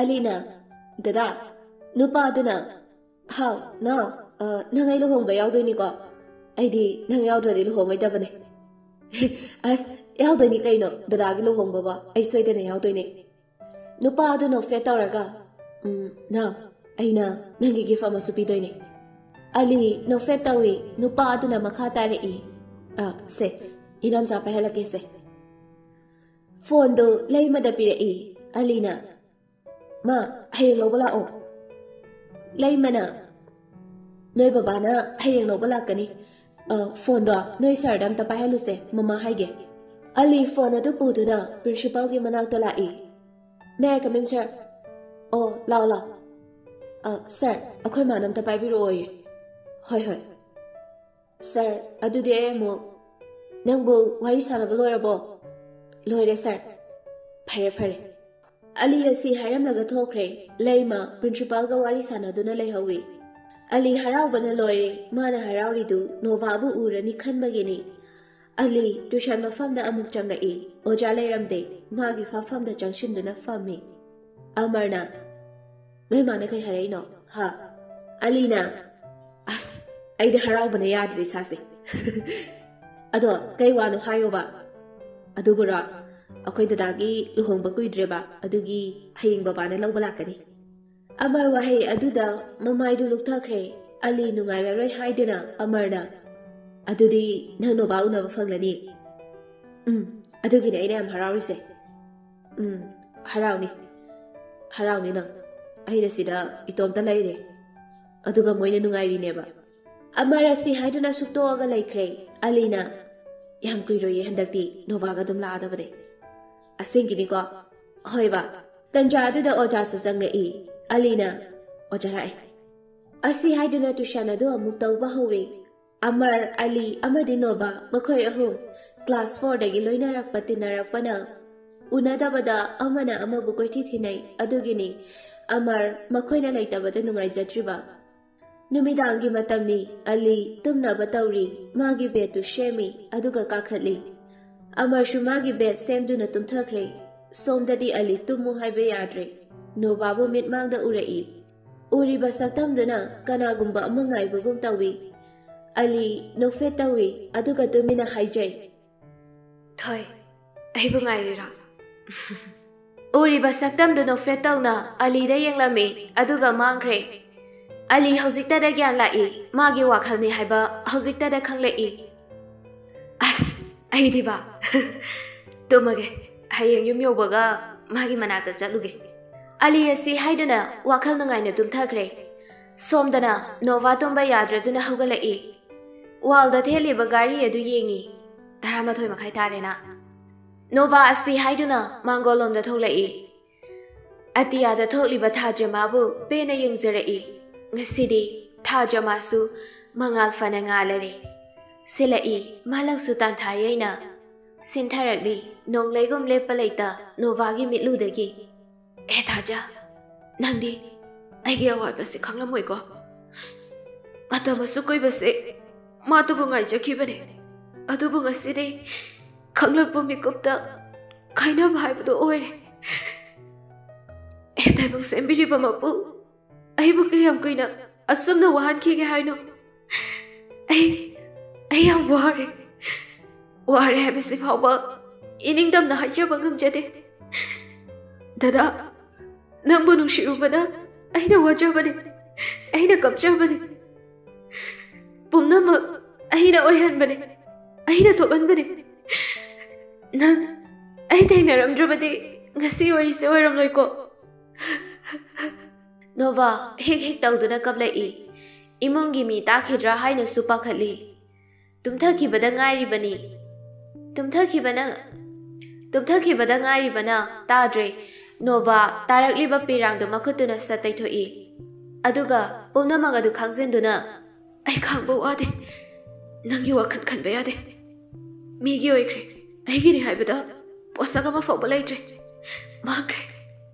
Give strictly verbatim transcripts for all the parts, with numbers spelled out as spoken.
ꯑꯂꯤꯅ, "ꯗꯗꯥ, ꯅꯨꯄꯥꯗꯨꯅ, ꯍꯥꯎ, ꯅꯥꯎ, ꯑ, ꯅꯪ ꯑꯩ ꯂꯨꯍꯣꯡꯕ ꯌꯥꯎꯗꯣꯏꯅꯤꯀꯣ? ꯑꯩꯗꯤ ꯅꯪ ꯌꯥꯎꯗ꯭ꯔꯗꯤ ꯂꯨꯍꯣꯡꯉꯣꯏꯗꯕꯅꯦ꯫" "ꯑꯁ, ꯌꯥꯎꯗꯣꯏꯅꯤ ꯀꯩꯅꯣ, ꯗꯗꯥꯒꯤ ꯂꯨꯍꯣꯡꯕꯕꯣ, ꯑꯩ ꯁꯣꯏꯗꯅ ꯌꯥꯎꯗꯣꯏꯅꯦ꯫" ꯅꯨꯄꯥ ꯑꯗꯨ ꯅꯣꯛꯐꯦꯠ ꯇꯧꯔꯒ, "ꯎꯝ, ꯅꯥꯎ, ꯑꯩꯅ ꯅꯪꯒꯤ ꯒꯤꯐ ꯑꯃꯁꯨ ꯄꯤꯗꯣꯏꯅꯦ꯫" ꯑꯂꯤ ꯅꯣꯛꯐꯦꯠ ꯇꯧꯏ꯫ ꯅꯨꯄꯥ ꯑꯗꯨꯅ ꯃꯈꯥ ꯇꯥꯔꯛꯏ, "ꯑ, ꯁꯦ, ꯏꯅꯥꯝꯆꯥ ꯄꯥꯏꯍꯜꯂꯛꯀꯦꯁꯦ꯫" ꯐꯣꯟꯗꯨ ꯂꯩꯃꯗ ꯄꯤꯔꯛꯏ꯫ ꯑꯂꯤꯅ, "ꯃꯥ, ꯍꯌꯦꯡ ꯂꯧꯕ ꯂꯥꯛꯑꯣ꯫" ꯂꯩꯃꯅ, "ꯅꯣꯏ ꯕꯕꯥꯅ ꯍꯌꯦꯡ ꯂꯧꯕ ꯂꯥꯛꯀꯅꯤ꯫ ꯑ, ꯐꯣꯟꯗꯣ ꯅꯣꯏ ꯁꯥꯔꯗ ꯑꯝꯇ ꯄꯥꯏꯍꯜꯂꯨꯁꯦ, ꯃꯃꯥ ꯍꯥꯏꯒꯦ꯫" ꯑꯂꯤ ꯐꯣꯟ ꯑꯗꯨ ꯄꯨꯗꯨꯅ ꯄ꯭ꯔꯤꯟꯁꯤꯄꯥꯜꯒꯤ ꯃꯅꯥꯛꯇ ꯂꯥꯛꯏ꯫ "May I come in, sir?" "ꯑꯣ, ꯂꯥꯛꯑꯣ, ꯂꯥꯛꯑꯣ꯫" "ꯑ, ꯁꯥꯔ, ꯑꯩꯈꯣꯏ ꯃꯥꯅ ꯑꯝꯇ ꯄꯥꯏꯕꯤꯔꯛꯑꯣꯌꯦ꯫" "ꯍꯣꯏ, ꯍꯣꯏ꯫" "ꯁꯥꯔ, ꯑꯗꯨꯗꯤ ꯑꯩ ꯑꯃꯨꯛ, ꯅꯪꯕꯨ ꯋꯥꯔꯤ ꯁꯥꯟꯅꯕ ꯂꯣꯏꯔꯕꯣ?" "ꯂꯣꯏꯔꯦ, ꯁꯥꯔ꯫" "ꯐꯔꯦ, ꯐꯔꯦ꯫" ꯑꯂꯤ ꯑꯁꯤ ꯍꯥꯏꯔꯝꯂꯒ ꯊꯣꯛꯈ꯭ꯔꯦ꯫ ꯂꯩꯃ ꯄ꯭ꯔꯤꯟꯁꯤꯄꯥꯜꯒ ꯋꯥꯔꯤ ꯁꯥꯟꯅꯗꯨꯅ ꯂꯩꯍꯧꯏ꯫ ꯑꯂꯤ ꯍꯔꯥꯎꯕꯅ ꯂꯣꯏꯔꯦ꯫ ꯃꯥꯅ ꯍꯔꯥꯎꯔꯤꯗꯨ ꯅꯣꯚꯥꯕꯨ ꯎꯔꯅꯤ ꯈꯟꯕꯒꯤꯅꯤ꯫ ꯑꯂꯤ ꯇ꯭ꯌꯨꯁꯟ ꯃꯐꯝꯗ ꯑꯃꯨꯛ ꯆꯪꯂꯛꯏ꯫ ꯑꯣꯖꯥ ꯂꯩꯔꯝꯗꯦ꯫ ꯃꯥꯒꯤ ꯐꯝꯐꯝꯗ ꯆꯪꯁꯤꯟꯗꯨꯅ ꯐꯝꯃꯤ꯫ ꯑꯃꯔꯅ, "ꯅꯣꯏ ꯃꯥꯅ ꯀꯩ ꯍꯥꯏꯔꯛꯏꯅꯣ, ꯍꯥ?" ꯑꯂꯤꯅ, "ꯑꯁ, ꯑꯩꯗꯤ ꯍꯔꯥꯎꯕꯅ ꯌꯥꯗ꯭ꯔꯦ ꯏꯁꯥꯁꯦ꯫" "ꯑꯗꯣ ꯀꯩ ꯋꯥꯅꯣ ꯍꯥꯏꯌꯣꯕ?" "ꯑꯗꯨꯕꯨꯔꯣ, ꯑꯩꯈꯣꯏ ꯗꯗꯥꯒꯤ ꯂꯨꯍꯣꯡꯕ ꯀꯨꯏꯗ꯭ꯔꯦꯕ, ꯑꯗꯨꯒꯤ ꯍꯌꯦꯡ ꯕꯕꯥꯅ ꯂꯧꯕ ꯂꯥꯛꯀꯅꯤ꯫" ꯑꯃꯔ ꯋꯥꯍꯩ ꯑꯗꯨꯗ ꯃꯃꯥꯏꯗꯨ ꯂꯨꯞꯊꯈ꯭ꯔꯦ꯫ ꯑꯂꯤ ꯅꯨꯡꯉꯥꯏꯔꯔꯣꯏ ꯍꯥꯏꯗꯨꯅ ꯑꯃꯔꯅ, "ꯑꯗꯨꯗꯤ ꯅꯪ ꯅꯣꯕꯥ ꯎꯅꯕ ꯐꯪꯂꯅꯤ꯫" "ꯎꯝ, ꯑꯗꯨꯒꯤꯅꯦ ꯑꯩꯅ ꯌꯥꯝ ꯍꯔꯥꯎꯔꯤꯁꯦ꯫" "ꯎꯝ, ꯍꯔꯥꯎꯅꯤ, ꯍꯔꯥꯎꯅꯤ ꯅꯪ꯫ ꯑꯩꯅ ꯁꯤꯗ ꯏꯇꯣꯝꯇ ꯂꯩꯔꯦ, ꯑꯗꯨꯒ ꯃꯣꯏꯅ ꯅꯨꯡꯉꯥꯏꯔꯤꯅꯦꯕ꯫" ꯑꯃꯔ ꯑꯁꯤ ꯍꯥꯏꯗꯨꯅ ꯁꯨꯛꯇꯣꯛꯑꯒ ꯂꯩꯈ꯭ꯔꯦ꯫ ꯑꯂꯤꯅ, "ꯌꯥꯝ ꯀꯨꯏꯔꯣꯏꯌꯦ, ꯍꯟꯗꯛꯇꯤ ꯅꯣꯕꯥꯒ ꯑꯗꯨꯝ ꯂꯥꯛꯑꯗꯕꯅꯦ꯫" "ꯑꯁꯦꯡꯒꯤꯅꯤꯀꯣ?" "ꯍꯣꯏꯕ꯫" ꯇꯟꯖꯥ ꯑꯗꯨꯗ ꯑꯣꯖꯥꯁꯨ ꯆꯪꯂꯛꯏ꯫ ꯑꯂꯤꯅ, "ꯑꯣꯖꯥ ꯂꯥꯛꯑꯦ꯫" ꯑꯁꯤ ꯍꯥꯏꯗꯨꯅ ꯇ꯭ꯌꯨꯁꯟ ꯑꯗꯨ ꯑꯃꯨꯛ ꯇꯧꯕ ꯍꯧꯏ꯫ ꯑꯃꯔ, ꯑꯂꯤ ꯑꯃꯗꯤ ꯅꯣꯕꯥ, ꯃꯈꯣꯏ ꯑꯍꯨꯝ ꯀ꯭ꯂꯥꯁ ꯐꯣꯔꯗꯒꯤ ꯂꯣꯏꯅꯔꯛꯄ ꯇꯤꯟꯅꯔꯛꯄꯅ ꯎꯅꯗꯕꯗ ꯑꯃꯅ ꯑꯃꯕꯨ ꯀꯣꯏꯊꯤ ꯊꯤꯅꯩ꯫ ꯑꯗꯨꯒꯤꯅꯤ ꯑꯃꯔ ꯃꯈꯣꯏꯅ ꯂꯩꯇꯕꯗ ꯅꯨꯡꯉꯥꯏꯖꯗ꯭ꯔꯤꯕ꯫ ꯅꯨꯃꯤꯗꯥꯡꯒꯤ ꯃꯇꯝꯅꯤ꯫ ꯑꯂꯤ ꯇꯨꯝꯅꯕ ꯇꯧꯔꯤ꯫ ꯃꯥꯒꯤ ꯕꯦꯗꯇꯨ ꯁꯦꯝꯃꯤ, ꯑꯗꯨꯒ ꯀꯥꯈꯠꯂꯤ꯫ ꯑꯃꯔꯁꯨ ꯃꯥꯒꯤ ꯕꯦꯗ ꯁꯦꯝꯗꯨꯅ ꯇꯨꯝꯊꯈ꯭ꯔꯦ꯫ ꯁꯣꯝꯗꯗꯤ ꯑꯂꯤ ꯇꯨꯝꯃꯨ ꯍꯥꯏꯕ ꯌꯥꯗ꯭ꯔꯦ꯫ ꯅꯣꯚꯥꯕꯨ ꯃꯤꯠꯃꯥꯡꯗ ꯎꯔꯛꯏ꯫ ꯎꯔꯤꯕ ꯁꯛꯇꯝꯗꯨꯅ ꯀꯅꯥꯒꯨꯝꯕ ꯑꯃ ꯉꯥꯏꯕꯒꯨꯝ ꯇꯧꯏ꯫ ꯑꯂꯤ ꯅꯣꯛꯐꯦꯠ ꯇꯧꯏ, ꯑꯗꯨꯒ ꯇꯨꯃꯤꯟꯅ ꯍꯥꯏꯖꯩ, "ꯊꯣꯏ, ꯑꯩꯕꯨ ꯉꯥꯏꯔꯤꯔꯣ?" ꯎꯔꯤꯕ ꯁꯛꯇꯝꯗꯨ ꯅꯣꯛꯐꯦꯠ ꯇꯧꯅ ꯑꯂꯤꯗ ꯌꯦꯡꯂꯝꯃꯤ, ꯑꯗꯨꯒ ꯃꯥꯡꯈ꯭ꯔꯦ꯫ ꯑꯂꯤ ꯍꯧꯖꯤꯛꯇꯗ ꯒ꯭ꯌꯥꯟ ꯂꯥꯛꯏ, ꯃꯥꯒꯤ ꯋꯥꯈꯜꯅꯤ ꯍꯥꯏꯕ ꯍꯧꯖꯤꯛꯇꯗ ꯈꯪꯂꯛꯏ꯫ "ꯑꯁ, ꯑꯩꯗꯤꯕ ꯇꯨꯝꯃꯒꯦ, ꯍꯌꯦꯡ ꯌꯨꯝ ꯌꯧꯕꯒ ꯃꯥꯒꯤ ꯃꯅꯥꯛꯇ ꯆꯠꯂꯨꯒꯦ꯫" ꯑꯂꯤ ꯑꯁꯤ ꯍꯥꯏꯗꯨꯅ ꯋꯥꯈꯜ ꯅꯨꯡꯉꯥꯏꯅ ꯇꯨꯝꯊꯈ꯭ꯔꯦ꯫ ꯁꯣꯝꯗꯅ ꯅꯣꯚꯥ ꯇꯨꯝꯕ ꯌꯥꯗ꯭ꯔꯗꯨꯅ ꯍꯧꯒꯠꯂꯛꯏ꯫ ꯋꯥꯜꯗ ꯊꯦꯠꯂꯤꯕ ꯘꯔꯤ ꯑꯗꯨ ꯌꯦꯡꯉꯤ꯫ ꯇꯔꯥꯃꯥꯊꯣꯏ ꯃꯈꯥꯏ ꯇꯥꯔꯦꯅ꯫ ꯅꯣꯚꯥ ꯑꯁꯤ ꯍꯥꯏꯗꯨꯅ ꯃꯥꯡꯒꯣꯜꯂꯣꯝꯗ ꯊꯣꯛꯂꯛꯏ꯫ ꯑꯇꯤꯌꯥꯗ ꯊꯣꯛꯂꯤꯕ ꯊꯥꯖꯃꯥꯕꯨ ꯄꯦꯟꯅ ꯌꯦꯡꯖꯔꯛꯏ꯫ ꯉꯁꯤꯗꯤ ꯊꯥꯖꯃꯥꯁꯨ ꯃꯉꯥꯜ ꯐꯅ ꯉꯥꯜꯂꯔꯦ꯫ ꯁꯤꯜꯂꯛꯏ, ꯃꯥꯂꯪꯁꯨ ꯇꯥꯟꯊꯥ ꯌꯩꯅ ꯁꯤꯟꯊꯔꯛꯂꯤ꯫ ꯅꯣꯡꯂꯩꯒꯨꯝ ꯂꯦꯞꯄ ꯂꯩꯇ ꯅꯣꯚꯥꯒꯤ ꯃꯤꯠꯂꯨꯗꯒꯤ꯫ "ꯑꯦ ꯊꯥꯖ, ꯅꯪꯗꯤ ꯑꯩꯒꯤ ꯑꯋꯥꯕꯁꯤ ꯈꯪꯂꯝꯃꯣꯏꯀꯣ꯫ ꯃꯇꯝ ꯑꯁꯨꯛ ꯀꯨꯏꯕꯁꯦ ꯃꯥꯇꯕꯨ ꯉꯥꯏꯖꯈꯤꯕꯅꯦ꯫ ꯑꯗꯨꯕꯨ ꯉꯁꯤꯗꯤ ꯈꯪꯂꯛꯄ ꯃꯤꯀꯨꯞꯇ ꯀꯥꯏꯅꯕ ꯍꯥꯏꯕꯗꯨ ꯑꯣꯏꯔꯦ꯫ ꯑꯦ ꯇꯥꯏꯕꯪ ꯁꯦꯝꯕꯤꯔꯤꯕ ꯃꯄꯨ, ꯑꯩꯕꯨ ꯀꯌꯥꯝ ꯀꯨꯏꯅ ꯑꯁꯨꯝꯅ ꯋꯥꯍꯟꯈꯤꯒꯦ ꯍꯥꯏꯅꯣ? ꯑꯩ, ꯑꯩ ꯌꯥꯝ ꯋꯥꯔꯦ꯫ ꯋꯥꯔꯦ ꯍꯥꯏꯕꯁꯤ ꯐꯥꯎꯕ ꯏꯅꯤꯡꯇꯝꯅ ꯍꯥꯏꯖꯕ ꯉꯝꯖꯗꯦ꯫ ꯗꯗꯥ, ꯅꯪꯕꯨ ꯅꯨꯡꯁꯤꯔꯨꯕꯅ ꯑꯩꯅ ꯋꯥꯖꯕꯅꯤ, ꯑꯩꯅ ꯀꯞꯆꯕꯅꯤ꯫ ꯄꯨꯝꯅꯃꯛ ꯑꯩꯅ ꯑꯣꯏꯍꯟꯕꯅꯤ, ꯑꯩꯅ ꯊꯣꯛꯍꯟꯕꯅꯤ꯫ ꯅꯪ ꯑꯩ ꯊꯦꯡꯅꯔꯝꯗ꯭ꯔꯕꯗꯤ ꯉꯁꯤ ꯋꯥꯔꯤꯁꯦ ꯑꯣꯏꯔꯝꯂꯣꯏꯀꯣ꯫" ꯅꯣꯚꯥ ꯍꯤꯛ ꯍꯤꯛ ꯇꯧꯗꯨꯅ ꯀꯞꯂꯛꯏ꯫ ꯏꯃꯨꯡꯒꯤ ꯃꯤ ꯇꯥꯈꯤꯗ꯭ꯔꯥ ꯍꯥꯏꯅꯁꯨ ꯄꯥꯈꯠꯂꯤ꯫ ꯇꯨꯝꯊꯈꯤꯕꯗ ꯉꯥꯏꯔꯤꯕꯅꯤ꯫ ꯇꯨꯝꯊꯈꯤꯕꯅ, ꯇꯨꯝꯊꯈꯤꯕꯗ ꯉꯥꯏꯔꯤꯕꯅ ꯇꯥꯗ꯭ꯔꯦ꯫ ꯅꯣꯚꯥ ꯇꯥꯔꯛꯂꯤꯕ ꯄꯤꯔꯥꯡꯗꯨ ꯃꯈꯨꯠꯇꯨꯅ ꯁꯠ ꯇꯩꯊꯣꯛꯏ꯫ ꯑꯗꯨꯒ ꯄꯨꯝꯅꯃꯛ ꯑꯗꯨ ꯈꯥꯡꯖꯤꯟꯗꯨꯅ, "ꯑꯩ ꯈꯥꯡꯕ ꯋꯥꯗꯦ꯫ ꯅꯪꯒꯤ ꯋꯥꯈꯜ ꯈꯟꯕ ꯌꯥꯗꯦ꯫ ꯃꯤꯒꯤ ꯑꯣꯏꯈ꯭ꯔꯦ꯫ ꯑꯩꯒꯤꯅꯤ ꯍꯥꯏꯕꯗ ꯄꯣꯠꯁꯛ ꯑꯃ ꯐꯥꯎꯕ ꯂꯩꯇ꯭ꯔꯦ꯫ ꯃꯥꯡꯈ꯭ꯔꯦ꯫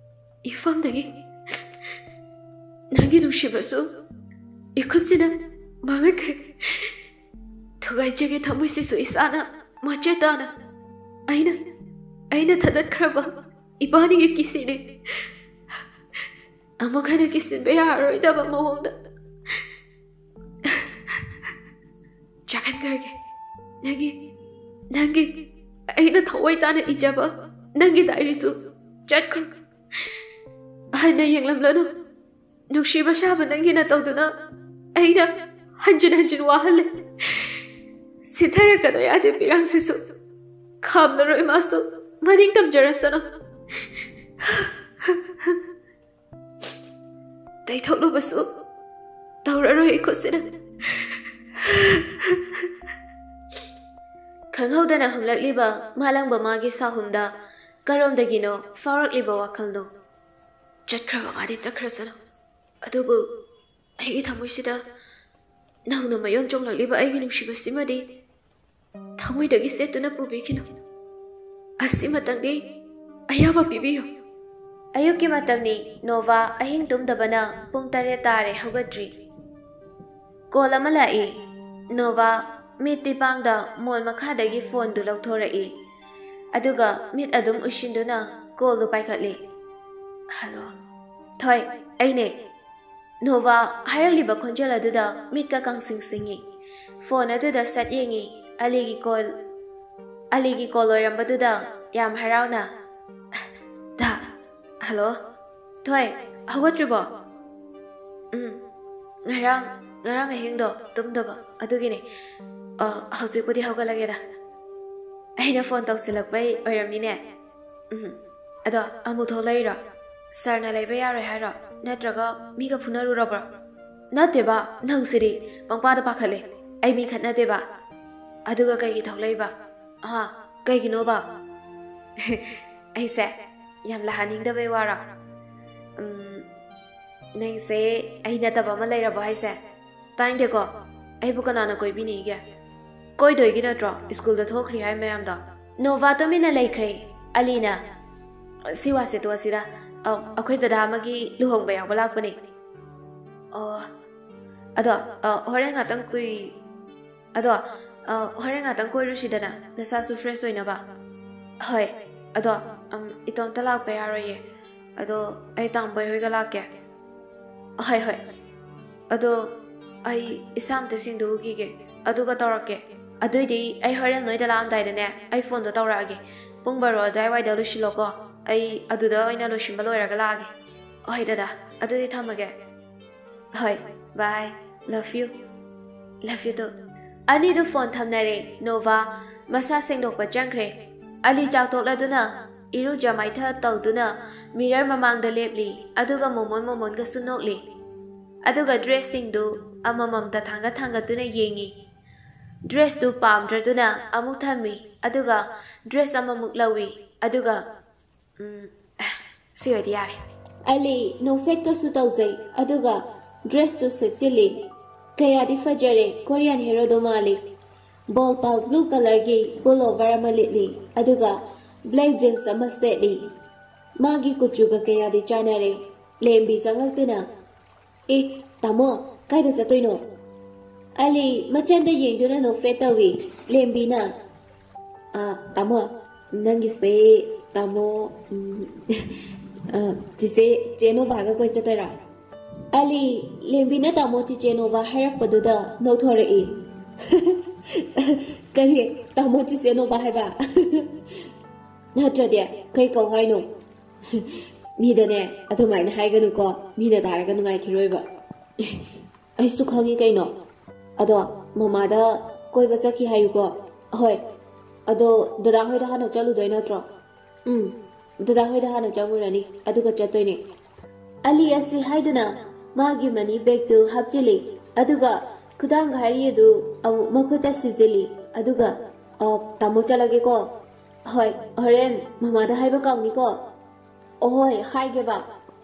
ꯏꯐꯝꯗꯒꯤ ꯅꯪꯒꯤ ꯅꯨꯡꯁꯤꯕꯁꯨ ꯏꯈꯨꯠꯁꯤꯅ ꯃꯥꯡꯍꯟꯈ꯭ꯔꯦ꯫ ꯊꯨꯒꯥꯏꯖꯒꯦ ꯊꯃꯣꯏꯁꯤꯁꯨ ꯏꯁꯥꯅ ꯃꯆꯦꯠ ꯇꯥꯅ꯫ ꯑꯩꯅ, ꯑꯩꯅ ꯊꯥꯗꯠꯈ꯭ꯔꯕ ꯏꯕꯥꯅꯤꯒꯤ ꯀꯤꯁꯤꯅꯦ꯫ ꯑꯃꯨꯛ ꯍꯟꯅ ꯀꯤꯁꯤꯟꯕ ꯌꯥꯔꯔꯣꯏꯗꯕ ꯃꯑꯣꯡꯗ ꯆꯠꯍꯟꯈ꯭ꯔꯒꯦ꯫ ꯅꯪꯒꯤ ꯅꯪꯒꯤ ꯑꯩꯅ ꯊꯋꯥꯏ ꯇꯥꯅ ꯏꯖꯕ ꯅꯪꯒꯤ ꯗꯥꯏꯔꯤꯁꯨ ꯆꯠꯈ꯭ꯔꯣ꯫ ꯍꯟꯅ ꯌꯦꯡꯂꯝꯂꯅꯨ꯫ ꯅꯨꯡꯁꯤꯕ ꯁꯥꯕ ꯅꯪꯒꯤ ꯅꯇꯧꯗꯨꯅ ꯑꯩꯅ ꯍꯟꯖꯤꯟ ꯍꯟꯖꯤꯟ ꯋꯥꯍꯜꯂꯦ꯫ ꯁꯤꯊꯔꯛꯀꯅꯨ ꯌꯥꯗꯦ ꯄꯤꯔꯥꯡꯁꯤꯁꯨ꯫ ꯈꯥꯝꯂꯔꯣꯏ ꯃꯥꯁꯨ꯫ ꯃꯅꯤꯡ ꯇꯝꯖꯔꯁꯅꯨ꯫ ꯇꯩꯊꯣꯛꯂꯨꯕꯁꯨ ꯇꯧꯔꯔꯣꯏ ꯑꯩ ꯈꯨꯠꯁꯤꯅ꯫ ꯈꯪꯍꯧꯗꯅ ꯍꯨꯝꯂꯛꯂꯤꯕ ꯃꯥꯂꯪꯕ ꯃꯥꯒꯤ ꯁꯥꯍꯨꯝꯗ ꯀꯔꯣꯝꯗꯒꯤꯅꯣ ꯐꯥꯎꯔꯛꯂꯤꯕ ꯋꯥꯈꯜꯗꯣ꯫ ꯆꯠꯈ꯭ꯔꯕ ꯃꯥꯗꯤ ꯆꯠꯈ꯭ꯔꯁꯅꯨ꯫ ꯑꯗꯨꯕꯨ ꯑꯩꯒꯤ ꯊꯃꯣꯏꯁꯤꯗ ꯅꯧꯅ ꯃꯌꯣꯟ ꯆꯣꯡꯂꯛꯂꯤꯕ ꯑꯩꯒꯤ ꯅꯨꯡꯁꯤꯕꯁꯤꯃꯗꯤ ꯊꯃꯣꯏꯗꯒꯤ ꯁꯦꯠꯇꯨꯅ ꯄꯨꯕꯤꯈꯤꯅꯨ꯫ ꯑꯁꯤꯃꯇꯪꯗꯤ ꯑꯌꯥꯕ ꯄꯤꯕꯤꯌꯨ꯫ ꯑꯌꯨꯛꯀꯤ ꯃꯇꯝꯅꯤ꯫ ꯅꯣꯚꯥ ꯑꯍꯤꯡ ꯇꯨꯝꯗꯕꯅ ꯄꯨꯡ ꯇꯔꯦꯠ ꯇꯥꯔꯦ ꯍꯧꯒꯠꯇ꯭ꯔꯤ꯫ ꯀꯣꯜ ꯑꯃ ꯂꯥꯛꯏ꯫ ꯅꯣꯚꯥ ꯃꯤꯠꯇꯤ ꯄꯥꯡꯗ ꯃꯣꯟ ꯃꯈꯥꯗꯒꯤ ꯐꯣꯟꯗꯨ ꯂꯧꯊꯣꯔꯛꯏ꯫ ꯑꯗꯨꯒ ꯃꯤꯠ ꯑꯗꯨꯝ ꯎꯏꯁꯤꯟꯗꯨꯅ ꯀꯣꯜꯗꯨ ꯄꯥꯏꯈꯠꯂꯤ꯫ "ꯍꯜꯂꯣ꯫ ꯊꯣꯏ, ꯑꯩꯅꯦ꯫" ꯅꯣꯚꯥ ꯍꯥꯏꯔꯛꯂꯤꯕ ꯈꯣꯟꯖꯦꯜ ꯑꯗꯨꯗ ꯃꯤꯠꯀ ꯀꯥꯡꯁꯤꯡ ꯁꯤꯡꯉꯤ꯫ ꯐꯣꯟ ꯑꯗꯨꯗ ꯁꯠ ꯌꯦꯡꯉꯤ꯫ ꯑꯂꯤꯒꯤ ꯀꯣꯜ, ꯑꯂꯤꯒꯤ ꯀꯣꯜ ꯑꯣꯏꯔꯝꯕꯗꯨꯗ ꯌꯥꯝ ꯍꯔꯥꯎꯅ, "ꯗꯥ, ꯍꯜꯂꯣ꯫ ꯊꯣꯏ, ꯍꯧꯒꯠꯇ꯭ꯔꯤꯕꯣ?" "ꯎꯝ, ꯉꯔꯥꯡ, ꯉꯔꯥꯡ ꯑꯍꯤꯡꯗꯣ ꯇꯨꯝꯗꯕ ꯑꯗꯨꯒꯤꯅꯦ꯫ ꯑ, ꯍꯧꯖꯤꯛꯄꯨꯗꯤ ꯍꯧꯒꯠꯂꯒꯦꯗ꯫ ꯑꯩꯅ ꯐꯣꯟ ꯇꯧꯁꯤꯜꯂꯛꯄꯩ ꯑꯣꯏꯔꯝꯅꯤꯅꯦ꯫ ꯎꯝ, ꯑꯗꯣ ꯑꯃꯨꯛ ꯊꯣꯛꯂꯛꯏꯔꯣ? ꯁꯥꯔꯅ ꯂꯩꯕ ꯌꯥꯔꯣꯏ ꯍꯥꯏꯔꯣ? ꯅꯠꯇ꯭ꯔꯒ ꯃꯤꯒ ꯐꯨꯅꯔꯨꯔꯕ꯭ꯔꯣ?" "ꯅꯠꯇꯦꯕ, ꯅꯪꯁꯤꯗꯤ ꯄꯪꯄꯥꯗ ꯄꯥꯈꯠꯂꯦ꯫ ꯑꯩ ꯃꯤ ꯈꯠꯅꯗꯦꯕ꯫ ꯑꯗꯨꯒ ꯀꯩꯒꯤ ꯊꯣꯛꯂꯛꯏꯕ? ꯑꯥ, ꯀꯩꯒꯤꯅꯣꯕ?" "ꯑꯩꯁꯦ ꯌꯥꯝ ꯂꯥꯛꯍꯟꯅꯤꯡꯗꯕꯩ ꯋꯥꯔꯣ? ꯎꯝ, ꯅꯪꯁꯦ ꯑꯩ ꯅꯠꯇꯕ ꯑꯃ ꯂꯩꯔꯕꯣ ꯍꯥꯏꯁꯦ? ꯇꯥꯏꯟꯗꯦꯀꯣ, ꯑꯩꯕꯨ ꯀꯅꯥꯅ ꯀꯣꯏꯕꯤꯅꯤꯒꯦ? ꯀꯣꯏꯗꯣꯏꯒꯤ ꯅꯠꯇ꯭ꯔꯣ ꯁ꯭ꯀꯨꯜꯗ ꯊꯣꯛꯈ꯭ꯔꯤ ꯍꯥꯏ ꯃꯌꯥꯝꯗꯣ?" ꯅꯣꯚꯥ ꯇꯨꯃꯤꯟꯅ ꯂꯩꯈ꯭ꯔꯦ꯫ ꯑꯂꯤꯅ, "ꯁꯤ ꯋꯥꯁꯦ ꯇꯣꯛꯑꯁꯤꯗ꯫ ꯑ, ꯑꯩꯈꯣꯏ ꯗꯗꯥ ꯑꯃꯒꯤ ꯂꯨꯍꯣꯡꯕ ꯌꯥꯎꯕ ꯂꯥꯛꯄꯅꯦ꯫" "ꯑꯣ, ꯑꯗꯣ, ꯑ, ꯍꯣꯔꯦꯟ ꯉꯥꯛꯇꯪ ꯀꯨꯏ-, ꯑꯗꯣ, ꯑ, ꯍꯣꯔꯦꯟ ꯉꯥꯛꯇꯪ ꯀꯣꯏꯔꯨꯁꯤꯗꯅ, ꯅꯁꯥꯁꯨ ꯐ꯭ꯔꯦꯁ ꯑꯣꯏꯅꯕ꯫" "ꯍꯣꯏ, ꯑꯗꯣ, ꯎꯝ, ꯏꯇꯣꯝꯇ ꯂꯥꯛꯄ ꯌꯥꯔꯣꯏꯌꯦ꯫ ꯑꯗꯣ ꯑꯩ ꯇꯥꯝꯕꯩ ꯍꯣꯏꯒ ꯂꯥꯛꯀꯦ꯫ ꯍꯣꯏ, ꯍꯣꯏ꯫ ꯑꯗꯣ ꯑꯩ ꯏꯁꯥ ꯑꯝꯇ ꯁꯦꯡꯗꯣꯛꯎꯈꯤꯒꯦ, ꯑꯗꯨꯒ ꯇꯧꯔꯛꯀꯦ꯫ ꯑꯗꯨꯏꯗꯤ ꯑꯩ ꯍꯣꯔꯦꯟ ꯅꯣꯏꯗ ꯂꯥꯛꯑꯝꯗꯥꯏꯗꯅꯦ ꯑꯩ ꯐꯣꯟꯗꯣ ꯇꯧꯔꯛꯑꯒꯦ꯫ ꯄꯨꯡ ꯕꯥꯔꯣ ꯑꯗꯨꯋꯥꯏꯋꯥꯏꯗ ꯂꯣꯏꯁꯤꯜꯂꯣꯀꯣ꯫ ꯑꯩ ꯑꯗꯨꯗ ꯑꯣꯏꯅ ꯂꯣꯏꯁꯤꯟꯕ ꯂꯣꯏꯔꯒ ꯂꯥꯛꯑꯒꯦ꯫ ꯍꯣꯏ ꯗꯗꯥ, ꯑꯗꯨꯗꯤ ꯊꯝꯃꯒꯦ꯫ ꯍꯣꯏ, bye. Love you. Love you too. ꯑꯅꯤꯗꯨ ꯐꯣꯟ ꯊꯝꯅꯔꯦ꯫ ꯅꯣꯚꯥ ꯃꯁꯥ ꯁꯦꯡꯗꯣꯛꯄ ꯆꯪꯈ꯭ꯔꯦ꯫ ꯑꯂꯤ ꯆꯥꯛ ꯇꯣꯛꯂꯗꯨꯅ ꯏꯔꯨꯖ ꯃꯥꯏꯊ ꯇꯧꯗꯨꯅ ꯃꯤꯔꯔ ꯃꯃꯥꯡꯗ ꯂꯦꯞꯂꯤ, ꯑꯗꯨꯒ ꯃꯣꯃꯣꯟ ꯃꯣꯃꯣꯟꯒꯁꯨ ꯅꯣꯛꯂꯤ꯫ ꯑꯗꯨꯒ ꯗ꯭ꯔꯦꯁꯁꯤꯡꯗꯨ ꯑꯃꯃꯝꯇ ꯊꯥꯡꯒꯠ ꯊꯥꯡꯒꯠꯇꯨꯅ ꯌꯦꯡꯉꯤ꯫ ꯗ꯭ꯔꯦꯁꯇꯨ ꯄꯥꯝꯗ꯭ꯔꯗꯨꯅ ꯑꯃꯨꯛ ꯊꯝꯃꯤ, ꯑꯗꯨꯒ ꯗ꯭ꯔꯦꯁ ꯑꯃꯃꯨꯛ ꯂꯧꯏ, ꯑꯗꯨꯒ, ꯎꯝ, ꯁꯤ ꯑꯣꯏꯗꯤ ꯌꯥꯔꯦ꯫ ꯑꯂꯤ ꯅꯣꯐꯦꯠꯀꯁꯨ ꯇꯧꯖꯩ, ꯑꯗꯨꯒ ꯗ꯭ꯔꯦꯁꯇꯨ ꯁꯦꯠꯆꯤꯜꯂꯤ꯫ ꯀꯌꯥꯗꯤ ꯐꯖꯔꯦ, ꯀꯣꯔꯤꯌꯥꯟ ꯍꯦꯔꯣꯗꯣ ꯃꯥꯜꯂꯤ꯫ ꯕꯣꯜ ꯄꯥꯜ ꯕ꯭ꯂꯨ ꯀꯂꯔꯒꯤ ꯄꯨꯜ ꯑꯣꯚꯔ ꯑꯃ ꯂꯤꯠꯂꯤ, ꯑꯗꯨꯒ ꯕ꯭ꯂꯦꯛ ꯖꯤꯟꯁ ꯑꯃ ꯁꯦꯠꯂꯤ꯫ ꯃꯥꯒꯤ ꯀꯨꯆꯨꯒ ꯀꯌꯥꯗꯤ ꯆꯥꯟꯅꯔꯦ꯫ ꯂꯦꯝꯕꯤ ꯆꯪꯂꯛꯇꯨꯅ, "ꯑꯦ, ꯇꯥꯃꯣ, ꯀꯥꯏꯗ ꯆꯠꯇꯣꯏꯅꯣ?" ꯑꯂꯤ ꯃꯆꯟꯗ ꯌꯦꯡꯗꯨꯅ ꯅꯣꯛꯐꯦꯠ ꯇꯧꯏ꯫ ꯂꯦꯝꯕꯤꯅ, "ꯑ, ꯇꯥꯃꯣ, ꯅꯪꯒꯤꯁꯦ, ꯇꯥꯃꯣ, ꯎꯝ, ꯑ, ꯆꯤꯆꯦ, ꯆꯦ ꯅꯣꯕꯥꯒ ꯀꯣꯏ ꯆꯠꯇꯣꯏꯔꯣ?" ꯑꯂꯤ, ꯂꯦꯝꯕꯤꯅ ꯇꯥꯃꯣ ꯆꯤꯆꯦ ꯅꯣꯕꯥ ꯍꯥꯏꯔꯛꯄꯗꯨꯗ ꯅꯣꯛꯊꯣꯔꯛꯏ꯫ "ꯀꯔꯤ? ꯇꯥꯃꯣ ꯆꯤꯆꯦ ꯅꯣꯕꯥ ꯍꯥꯏꯕ? ꯅꯠꯇ꯭ꯔꯗꯤ ꯀꯩ ꯀꯧ ꯍꯥꯏꯅꯣ?" "ꯃꯤꯗꯅꯦ ꯑꯗꯨꯃꯥꯏꯅ ꯍꯥꯏꯒꯅꯨꯀꯣ, ꯃꯤꯅ ꯇꯥꯔꯒ ꯅꯨꯡꯉꯥꯏꯈꯤꯔꯣꯏꯕ꯫" "ꯑꯩꯁꯨ ꯈꯪꯉꯤ ꯀꯩꯅꯣ꯫ ꯑꯗꯣ ꯃꯃꯥꯗ ꯀꯣꯏꯕ ꯆꯠꯈꯤ ꯍꯥꯏꯌꯨꯀꯣ꯫" "ꯍꯣꯏ꯫ ꯑꯗꯣ ꯗꯗꯥ ꯍꯣꯏꯗ ꯍꯥꯟꯅ ꯆꯠꯂꯨꯗꯣꯏ ꯅꯠꯇ꯭ꯔꯣ?" "ꯎꯝ, ꯗꯗꯥ ꯍꯣꯏꯗ ꯍꯥꯟꯅ ꯆꯪꯉꯨꯔꯅꯤ, ꯑꯗꯨꯒ ꯆꯠꯇꯣꯏꯅꯦ꯫" ꯑꯂꯤ ꯑꯁꯤ ꯍꯥꯏꯗꯨꯅ ꯃꯥꯒꯤ ꯃꯅꯤ ꯕꯦꯒꯇꯨ ꯍꯥꯞꯆꯤꯜꯂꯤ, ꯑꯗꯨꯒ ꯈꯨꯗꯥꯡ ꯘꯥꯔꯤ ꯑꯗꯨ ꯑꯃꯨꯛ ꯃꯈꯨꯠꯇ ꯁꯤꯖꯤꯜꯂꯤ, ꯑꯗꯨꯒ, "ꯑ, ꯇꯥꯃꯣ ꯆꯠꯂꯒꯦꯀꯣ꯫ ꯍꯣꯏ, ꯍꯣꯔꯦꯟ ꯃꯃꯥꯗ ꯍꯥꯏꯕ ꯀꯥꯎꯅꯤꯀꯣ꯫" "ꯑꯍꯣꯏ, ꯍꯥꯏꯒꯦꯕ꯫"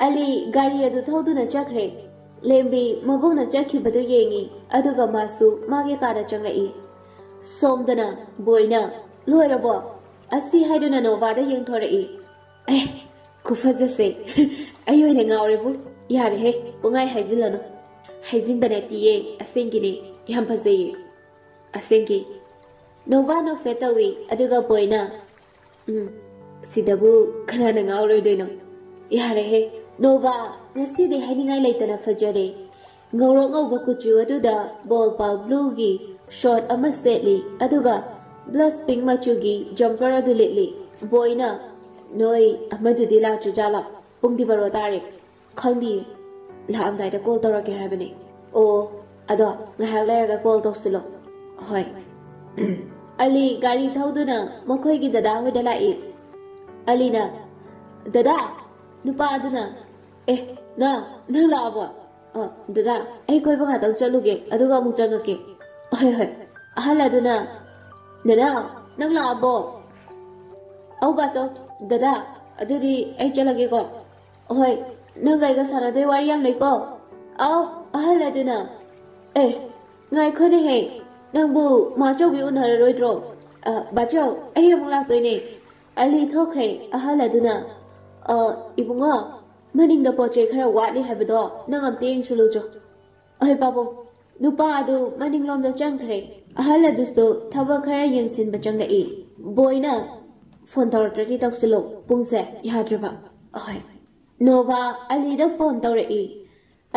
ꯑꯂꯤ ꯒꯥꯔꯤ ꯑꯗꯨ ꯊꯧꯗꯨꯅ ꯆꯠꯈ꯭ꯔꯦ꯫ ꯂꯦꯝꯕꯤ ꯃꯕꯨꯡꯅ ꯆꯠꯈꯤꯕꯗꯨ ꯌꯦꯡꯉꯤ, ꯑꯗꯨꯒ ꯃꯥꯁꯨ ꯃꯥꯒꯤ ꯀꯥꯗ ꯆꯪꯂꯛꯏ꯫ ꯁꯣꯝꯗꯅ ꯕꯣꯏꯅ, "ꯂꯣꯏꯔꯕꯣ?" ꯑꯁꯤ ꯍꯥꯏꯗꯨꯅ ꯅꯣꯕꯥꯗ ꯌꯦꯡꯊꯣꯔꯛꯏ꯫ "ꯑꯦ, ꯈꯨꯐꯖꯁꯦ! ꯑꯩ ꯑꯣꯏꯅ ꯉꯥꯎꯔꯦꯕꯨ꯫ ꯌꯥꯔꯦꯍꯦ, ꯄꯨꯡꯍꯥꯏ ꯍꯥꯏꯖꯤꯜꯂꯅꯨ꯫" "ꯍꯥꯏꯖꯤꯟꯕ ꯅꯠꯇꯤꯌꯦ, ꯑꯁꯦꯡꯒꯤꯅꯦ꯫ ꯌꯥꯝ ꯐꯖꯩꯌꯦ꯫ ꯑꯁꯦꯡꯒꯤ꯫" ꯅꯣꯕꯥ ꯅꯣꯛꯐꯦꯠ ꯇꯧꯏ, ꯑꯗꯨꯒ ꯕꯣꯏꯅ, "ꯎꯝ, ꯁꯤꯗꯕꯨ ꯀꯅꯥꯅ ꯉꯥꯎꯔꯣꯏꯗꯣꯏꯅꯣ? ꯌꯥꯔꯦꯍꯦ, ꯅꯣꯚꯥ, ꯉꯁꯤꯗꯤ ꯍꯥꯏꯅꯤꯡꯉꯥꯏ ꯂꯩꯇꯅ ꯐꯖꯔꯦ꯫ ꯉꯧꯔꯣꯛ ꯉꯧꯕ ꯀꯨꯆꯨ ꯑꯗꯨꯗ ꯕꯣꯜ ꯄꯥꯜ ꯕ꯭ꯂꯨꯒꯤ ꯁꯣꯔꯠ ꯑꯃ ꯁꯦꯠꯂꯤ, ꯑꯗꯨꯒ ꯕ꯭ꯂꯁ ꯄꯤꯡ ꯃꯆꯨꯒꯤ ꯖꯝꯄꯔ ꯑꯗꯨ ꯂꯤꯠꯂꯤ꯫ ꯕꯣꯏꯅ, "ꯅꯣꯏ ꯑꯃꯗꯨꯗꯤ ꯂꯥꯛꯇ꯭ꯔꯤꯖꯥꯠꯂꯣ? ꯄꯨꯡꯗꯤ ꯕꯥꯔꯣ ꯇꯥꯔꯦ꯫" "ꯈꯪꯗꯤꯌꯦ, ꯂꯥꯛꯑꯝꯗꯥꯏꯗ ꯀꯣꯜ ꯇꯧꯔꯛꯀꯦ ꯍꯥꯏꯕꯅꯦ꯫" "ꯑꯣ, ꯑꯗꯣ ꯉꯥꯏꯍꯥꯛ ꯂꯩꯔꯒ ꯀꯣꯜ ꯇꯧꯁꯤꯜꯂꯣ꯫" "ꯍꯣꯏ꯫" ꯑꯂꯤ ꯒꯥꯔꯤ ꯊꯧꯗꯨꯅ ꯃꯈꯣꯏꯒꯤ ꯗꯗꯥ ꯍꯣꯏꯗ ꯂꯥꯛꯏ꯫ ꯑꯂꯤꯅ, "ꯗꯗꯥ, ꯅꯨꯄꯥ ꯑꯗꯨꯅ꯫" "ꯑꯦ, ꯅ, ꯅꯪ ꯂꯥꯛꯑꯕꯣ?" "ꯑ, ꯗꯗꯥ, ꯑꯩ ꯀꯣꯏꯕ ꯉꯥꯛꯇꯪ ꯆꯠꯂꯨꯒꯦ, ꯑꯗꯨꯒ ꯑꯃꯨꯛ ꯆꯪꯉꯛꯀꯦ꯫" "ꯍꯣꯏ, ꯍꯣꯏ꯫" ꯑꯍꯜ ꯑꯗꯨꯅ, "ꯗꯗꯥ, ꯅꯪ ꯂꯥꯛꯑꯕꯣ?" "ꯑꯧ, ꯕꯥꯆꯧ꯫ ꯗꯗꯥ, ꯑꯗꯨꯗꯤ ꯑꯩ ꯆꯠꯂꯒꯦꯀꯣ꯫" "ꯍꯣꯏ, ꯅꯪꯒ ꯑꯩꯒ ꯁꯥꯟꯅꯗꯣꯏ ꯋꯥꯔꯤ ꯌꯥꯝ ꯂꯩꯀꯣ꯫" "ꯑꯧ꯫" ꯑꯍꯜ ꯑꯗꯨꯅ, "ꯑꯦ, ꯉꯥꯏꯈꯣꯅꯦꯍꯦ, ꯅꯪꯕꯨ ꯃꯥꯆꯧꯕꯤ ꯎꯅꯔꯔꯣꯏꯗ꯭ꯔꯣ?" "ꯑ, ꯕꯥꯆꯧ, ꯑꯩ ꯑꯃꯨꯛ ꯂꯥꯛꯇꯣꯏꯅꯦ꯫" ꯑꯂꯤ ꯊꯣꯛꯈ꯭ꯔꯦ꯫ ꯑꯍꯜ ꯑꯗꯨꯅ, "ꯑ, ꯏꯕꯨꯡꯉꯣ, ꯃꯅꯤꯡꯗ ꯄꯣꯠ ꯆꯩ ꯈꯔ ꯋꯥꯠꯂꯤ ꯍꯥꯏꯕꯗꯣ ꯅꯪ ꯑꯝꯇ ꯌꯦꯡꯁꯤꯜꯂꯨꯆꯣ꯫" "ꯑꯍꯣꯏ ꯄꯥꯕꯨꯡ꯫" ꯅꯨꯄꯥ ꯑꯗꯨ ꯃꯅꯤꯡꯂꯣꯝꯗ ꯆꯪꯈ꯭ꯔꯦ꯫ ꯑꯍꯜ ꯑꯗꯨꯁꯨ ꯊꯕꯛ ꯈꯔ ꯌꯦꯡꯁꯤꯟꯕ ꯆꯪꯂꯛꯏ꯫ ꯕꯣꯏꯅ, "ꯐꯣꯟ ꯇꯧꯔꯛꯇ꯭ꯔꯗꯤ ꯇꯧꯁꯤꯜꯂꯣ, ꯄꯨꯡꯁꯦ ꯌꯥꯗ꯭ꯔꯤꯕ꯫" "ꯑꯍꯣꯏ꯫" ꯅꯣꯚꯥ ꯑꯂꯤꯗ ꯐꯣꯟ ꯇꯧꯔꯛꯏ꯫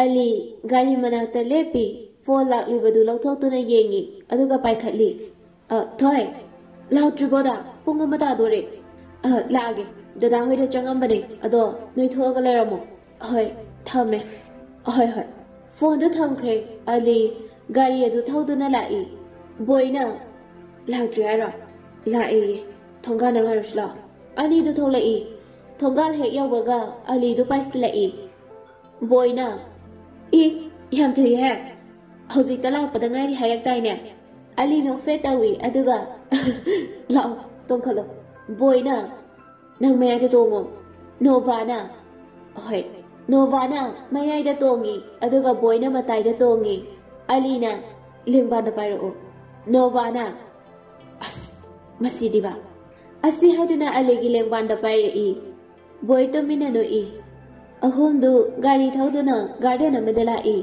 ꯑꯂꯤ ꯒꯥꯔꯤ ꯃꯅꯥꯛꯇ ꯂꯦꯞꯄꯤ꯫ ꯐꯣꯟ ꯂꯥꯛꯂꯤꯕꯗꯨ ꯂꯧꯊꯣꯛꯇꯨꯅ ꯌꯦꯡꯉꯤ, ꯑꯗꯨꯒ ꯄꯥꯏꯈꯠꯂꯤ꯫ "ꯑ, ꯊꯣꯏ, ꯂꯥꯛꯇ꯭ꯔꯤꯕꯣꯗ? ꯄꯨꯡ ꯑꯃ ꯇꯥꯗꯣꯔꯦ꯫" "ꯑ, ꯂꯥꯛꯑꯒꯦ꯫ ꯗꯗꯥ ꯍꯣꯏꯗ ꯆꯪꯉꯝꯕꯅꯦ, ꯑꯗꯣ ꯅꯣꯏ ꯊꯣꯛꯑꯒ ꯂꯩꯔꯝꯃꯣ꯫" "ꯍꯣꯏ, ꯊꯝꯃꯦ꯫" "ꯍꯣꯏ, ꯍꯣꯏ꯫" ꯐꯣꯟꯗꯨ ꯊꯝꯈ꯭ꯔꯦ꯫ ꯑꯂꯤ ꯒꯥꯔꯤ ꯑꯗꯨ ꯊꯧꯗꯨꯅ ꯂꯥꯛꯏ꯫ ꯕꯣꯏꯅ, "ꯂꯥꯛꯇ꯭ꯔꯤ ꯍꯥꯏꯔꯣ?" "ꯂꯥꯛꯏꯌꯦ꯫ ꯊꯣꯡꯒꯥꯟꯗ ꯉꯥꯏꯔꯨꯁꯤ ꯂꯥꯛꯑꯣ꯫" ꯑꯅꯤꯗꯨ ꯊꯣꯛꯂꯛꯏ꯫ ꯊꯣꯡꯒꯥꯜ ꯍꯦꯛ ꯌꯧꯕꯒ ꯑꯂꯤꯗꯨ ꯄꯥꯏꯁꯤꯜꯂꯛꯏ꯫ ꯕꯣꯏꯅ, "ꯏ, ꯌꯥꯝ ꯊꯨꯏꯍꯦ꯫ ꯍꯧꯖꯤꯛꯇ ꯂꯥꯛꯄꯗ ꯉꯥꯏꯔꯤ ꯍꯥꯏꯔꯛꯇꯥꯏꯅꯦ?" ꯑꯂꯤ ꯅꯣꯛꯐꯦꯠ ꯇꯧꯏ, ꯑꯗꯨꯒ, "ꯂꯥꯛꯑꯣ, ꯇꯣꯡꯈꯠꯂꯣ꯫" ꯕꯣꯏꯅ, "ꯅꯪ ꯃꯌꯥꯏꯗ ꯇꯣꯡꯉꯣ꯫" ꯅꯣꯚꯥꯅ, "ꯍꯣꯏ꯫" ꯅꯣꯚꯥꯅ ꯃꯌꯥꯏꯗ ꯇꯣꯡꯉꯤ, ꯑꯗꯨꯒ ꯕꯣꯏꯅ ꯃꯇꯥꯏꯗ ꯇꯣꯡꯉꯤ꯫ ꯑꯂꯤꯅ, "ꯂꯦꯡꯕꯥꯟꯗ ꯄꯥꯏꯔꯛꯑꯣ꯫" ꯅꯣꯚꯥꯅ, "ꯑꯁ, ꯃꯁꯤꯗꯤꯕ!" ꯑꯁꯤ ꯍꯥꯏꯗꯨꯅ ꯑꯂꯤꯒꯤ ꯂꯦꯡꯕꯥꯟꯗ ꯄꯥꯏꯔꯛꯏ꯫ ꯕꯣꯏ ꯇꯨꯃꯤꯟꯅ ꯅꯣꯛꯏ꯫ ꯑꯍꯨꯝꯗꯨ ꯒꯥꯔꯤ ꯊꯧꯗꯨꯅ ꯒꯥꯔꯗꯦꯟ ꯑꯃꯗ ꯂꯥꯛꯏ꯫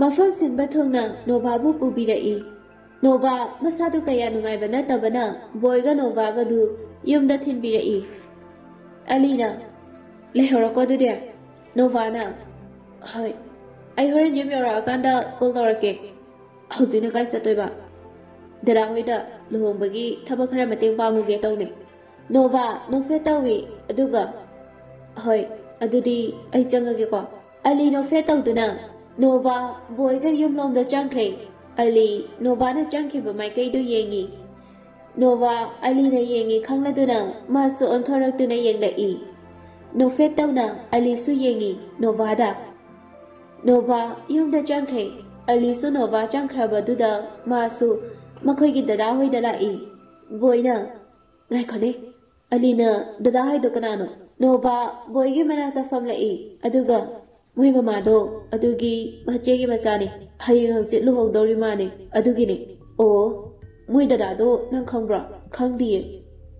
ꯃꯐꯝ ꯁꯤꯟꯕ ꯊꯨꯡꯅ ꯅꯣꯚꯥꯕꯨ ꯄꯨꯕꯤꯔꯛꯏ꯫ ꯅꯣꯚꯥ ꯃꯁꯥꯗꯨ ꯀꯌꯥ ꯅꯨꯡꯉꯥꯏꯕ ꯅꯠꯇꯕꯅ ꯕꯣꯏꯒ ꯅꯣꯚꯥꯒꯗꯨ ꯌꯨꯝꯗ ꯊꯤꯟꯕꯤꯔꯛꯏ꯫ ꯑꯂꯤꯅ, ꯂꯩꯍꯧꯔꯣꯀꯣ ꯑꯗꯨꯗꯤ꯫ ꯅꯣꯚꯥꯅ, "ꯍꯣꯏ, ꯑꯩ ꯍꯣꯔꯦꯟ ꯌꯨꯝ ꯌꯧꯔꯛꯑꯀꯥꯟꯗ ꯀꯣꯜ ꯇꯧꯔꯛꯀꯦ꯫ ꯍꯧꯖꯤꯛꯅ ꯀꯥꯏ ꯆꯠꯇꯣꯏꯕ?" "ꯗꯗꯥ ꯍꯣꯏꯗ ꯂꯨꯍꯣꯡꯕꯒꯤ ꯊꯕꯛ ꯈꯔ ꯃꯇꯦꯡ ꯄꯥꯡꯉꯨꯒꯦ ꯇꯧꯅꯦ꯫" ꯅꯣꯚꯥ ꯅꯣꯛꯐꯦꯠ ꯇꯧꯏ, ꯑꯗꯨꯒ, "ꯍꯣꯏ, ꯑꯗꯨꯗꯤ ꯑꯩ ꯆꯪꯉꯒꯦꯀꯣ꯫" ꯑꯂꯤ ꯅꯣꯛꯐꯦꯠ ꯇꯧꯗꯨꯅ ꯅꯣꯚꯥ ꯕꯣꯏꯒ ꯌꯨꯝꯂꯣꯝꯗ ꯆꯪꯈ꯭ꯔꯦ꯫ ꯑꯂꯤ ꯅꯣꯚꯥꯅ ꯆꯪꯈꯤꯕ ꯃꯥꯏꯀꯩꯗꯨ ꯌꯦꯡꯏ꯫ ꯅꯣꯚꯥ ꯑꯂꯤꯅ ꯌꯦꯡꯏ ꯈꯪꯂꯗꯨꯅ ꯃꯥꯁꯨ ꯑꯣꯟꯊꯣꯔꯛꯇꯨꯅ ꯌꯦꯡꯂꯛꯏ꯫ ꯅꯣꯛꯐꯦꯠ ꯇꯧꯅ ꯑꯂꯤꯁꯨ ꯌꯦꯡꯏ ꯅꯣꯚꯥꯗ꯫ ꯅꯣꯚꯥ ꯌꯨꯝꯗ ꯆꯪꯈ꯭ꯔꯦ꯫ ꯑꯂꯤꯁꯨ ꯅꯣꯚꯥ ꯆꯪꯈ꯭ꯔꯕꯗꯨꯗ ꯃꯥꯁꯨ ꯃꯈꯣꯏꯒꯤ ꯗꯗꯥ ꯍꯣꯏꯗ ꯂꯥꯛꯏ꯫ ꯕꯣꯏꯅ, "ꯉꯥꯏꯈꯣꯅꯦ, ꯑꯂꯤꯅ ꯗꯗꯥ ꯍꯥꯏꯗꯣ ꯀꯅꯥꯅꯣ?" ꯅꯣꯚꯥ ꯕꯣꯏꯒꯤ ꯃꯅꯥꯛꯇ ꯐꯝꯂꯛꯏ, ꯑꯗꯨꯒ, "ꯃꯣꯏ ꯃꯃꯥꯗꯣ ꯑꯗꯨꯒꯤ ꯃꯆꯦꯒꯤ ꯃꯆꯥꯅꯦ꯫ ꯍꯌꯦꯡ ꯍꯪꯆꯤꯠ ꯂꯨꯍꯣꯡꯗꯧꯔꯤ ꯃꯥꯅꯦ, ꯑꯗꯨꯒꯤꯅꯦ꯫" "ꯑꯣ, ꯃꯣꯏ ꯗꯗꯥꯗꯣ ꯅꯪ ꯈꯪꯕ꯭ꯔꯣ?" "ꯈꯪꯗꯤꯌꯦ,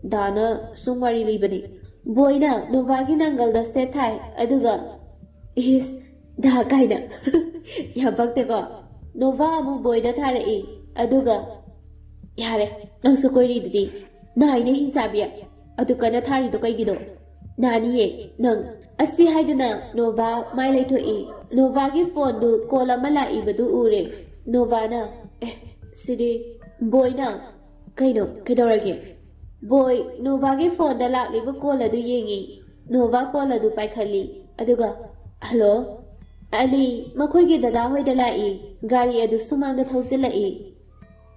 ꯗꯥꯅ ꯁꯨꯝ ꯋꯥꯔꯤ ꯂꯤꯕꯅꯦ꯫" ꯕꯣꯏꯅ ꯅꯣꯚꯥꯒꯤ ꯅꯪꯒꯜꯗ ꯁꯦꯠ ꯊꯥꯏ, ꯑꯗꯨꯒ, "ꯏꯁ, ꯗꯥ ꯀꯥꯏꯅ꯫" ꯌꯥꯝ ꯄꯛꯇꯦꯀꯣ꯫ ꯅꯣꯚꯥ ꯑꯃꯨꯛ ꯕꯣꯏꯗ ꯊꯥꯔꯛꯏ, ꯑꯗꯨꯒ, "ꯌꯥꯔꯦ, ꯅꯪꯁꯨ ꯀꯣꯏꯔꯤꯗꯨꯗꯤ꯫ ꯅꯥꯏꯅꯦ ꯍꯤꯡꯆꯥꯕꯤ, ꯑꯗꯨ ꯀꯟꯅ ꯊꯥꯔꯤꯗꯣ ꯀꯩꯒꯤꯅꯣ? ꯅꯥꯅꯤꯌꯦ ꯅꯪ꯫" ꯑꯁꯤ ꯍꯥꯏꯗꯨꯅ ꯅꯣꯚꯥ ꯃꯥꯏ ꯂꯩꯊꯣꯛꯏ꯫ ꯅꯣꯚꯥꯒꯤ ꯐꯣꯟꯗꯨ ꯀꯣꯜ ꯑꯃ ꯂꯥꯛꯏꯕꯗꯨ ꯎꯔꯦ꯫ ꯅꯣꯚꯥꯅ, "ꯑꯦ, ꯁꯤꯗꯤ ꯕꯣꯏꯅ꯫ ꯀꯩꯅꯣ, ꯀꯩꯗꯧꯔꯒꯦ?" ꯕꯣꯏ ꯅꯣꯚꯥꯒꯤ ꯐꯣꯟꯗ ꯂꯥꯛꯂꯤꯕ ꯀꯣꯜ ꯑꯗꯨ ꯌꯦꯡꯏ꯫ ꯅꯣꯚꯥ ꯀꯣꯜ ꯑꯗꯨ ꯄꯥꯏꯈꯠꯂꯤ, ꯑꯗꯨꯒ, "ꯍꯜꯂꯣ?" "ꯑꯂꯤ ꯃꯈꯣꯏꯒꯤ ꯗꯗꯥ ꯍꯣꯏꯗ ꯂꯥꯛꯏ꯫ ꯒꯥꯔꯤ ꯑꯗꯨ ꯁꯨꯃꯥꯡꯗ ꯊꯧꯖꯤꯜꯂꯛꯏ꯫"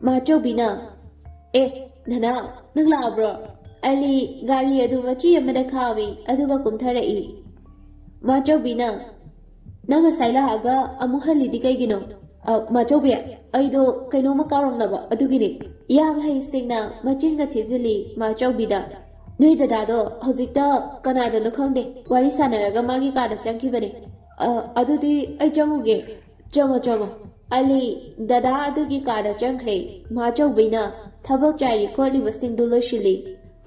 ꯃꯥꯆꯧꯕꯤꯅ, "ꯑꯦ, ꯅꯅꯥꯎ, ꯅꯪ ꯂꯥꯛꯑꯕ꯭ꯔꯣ?" ꯑꯂꯤ ꯒꯥꯔꯤ ꯑꯗꯨ ꯃꯆꯤ ꯑꯃꯗ ꯈꯥꯎꯏ, ꯑꯗꯨꯒ ꯀꯨꯝꯊꯔꯛꯏ꯫ ꯃꯥꯆꯧꯕꯤꯅ, "ꯅꯪ ꯉꯁꯥꯏ ꯂꯥꯛꯑꯒ ꯑꯃꯨꯛ ꯍꯜꯂꯤꯗꯤ ꯀꯩꯒꯤꯅꯣ?" "ꯑ, ꯃꯥꯆꯧꯕꯤ, ꯑꯩꯗꯣ ꯀꯩꯅꯣꯝꯃ ꯀꯥꯎꯔꯝꯂꯕ, ꯑꯗꯨꯒꯤꯅꯦ꯫" ꯌꯥꯝ ꯍꯩꯁꯤꯡꯅ ꯃꯆꯤꯟꯒ ꯊꯤꯖꯤꯜꯂꯤ ꯃꯥꯆꯧꯕꯤꯗ꯫ "ꯅꯣꯏ ꯗꯗꯥꯗꯣ ꯍꯧꯖꯤꯛꯇ ꯀꯅꯥꯗꯅꯣ ꯈꯪꯗꯦ ꯋꯥꯔꯤ ꯁꯥꯟꯅꯔꯒ ꯃꯥꯒꯤ ꯀꯥꯗ ꯆꯪꯈꯤꯕꯅꯦ꯫ ꯑ, ꯑꯗꯨꯗꯤ ꯑꯩ ꯆꯪꯉꯨꯒꯦ꯫" "ꯆꯪꯉꯣ, ꯆꯪꯉꯣ꯫" ꯑꯂꯤ ꯗꯗꯥ ꯑꯗꯨꯒꯤ ꯀꯥꯗ ꯆꯪꯈ꯭ꯔꯦ꯫ ꯃꯥꯆꯧꯕꯤꯅ ꯊꯕꯛ ꯆꯥꯏꯔꯤ ꯈꯣꯠꯂꯤꯕꯁꯤꯡꯗꯨ ꯂꯣꯏꯁꯤꯜꯂꯤ꯫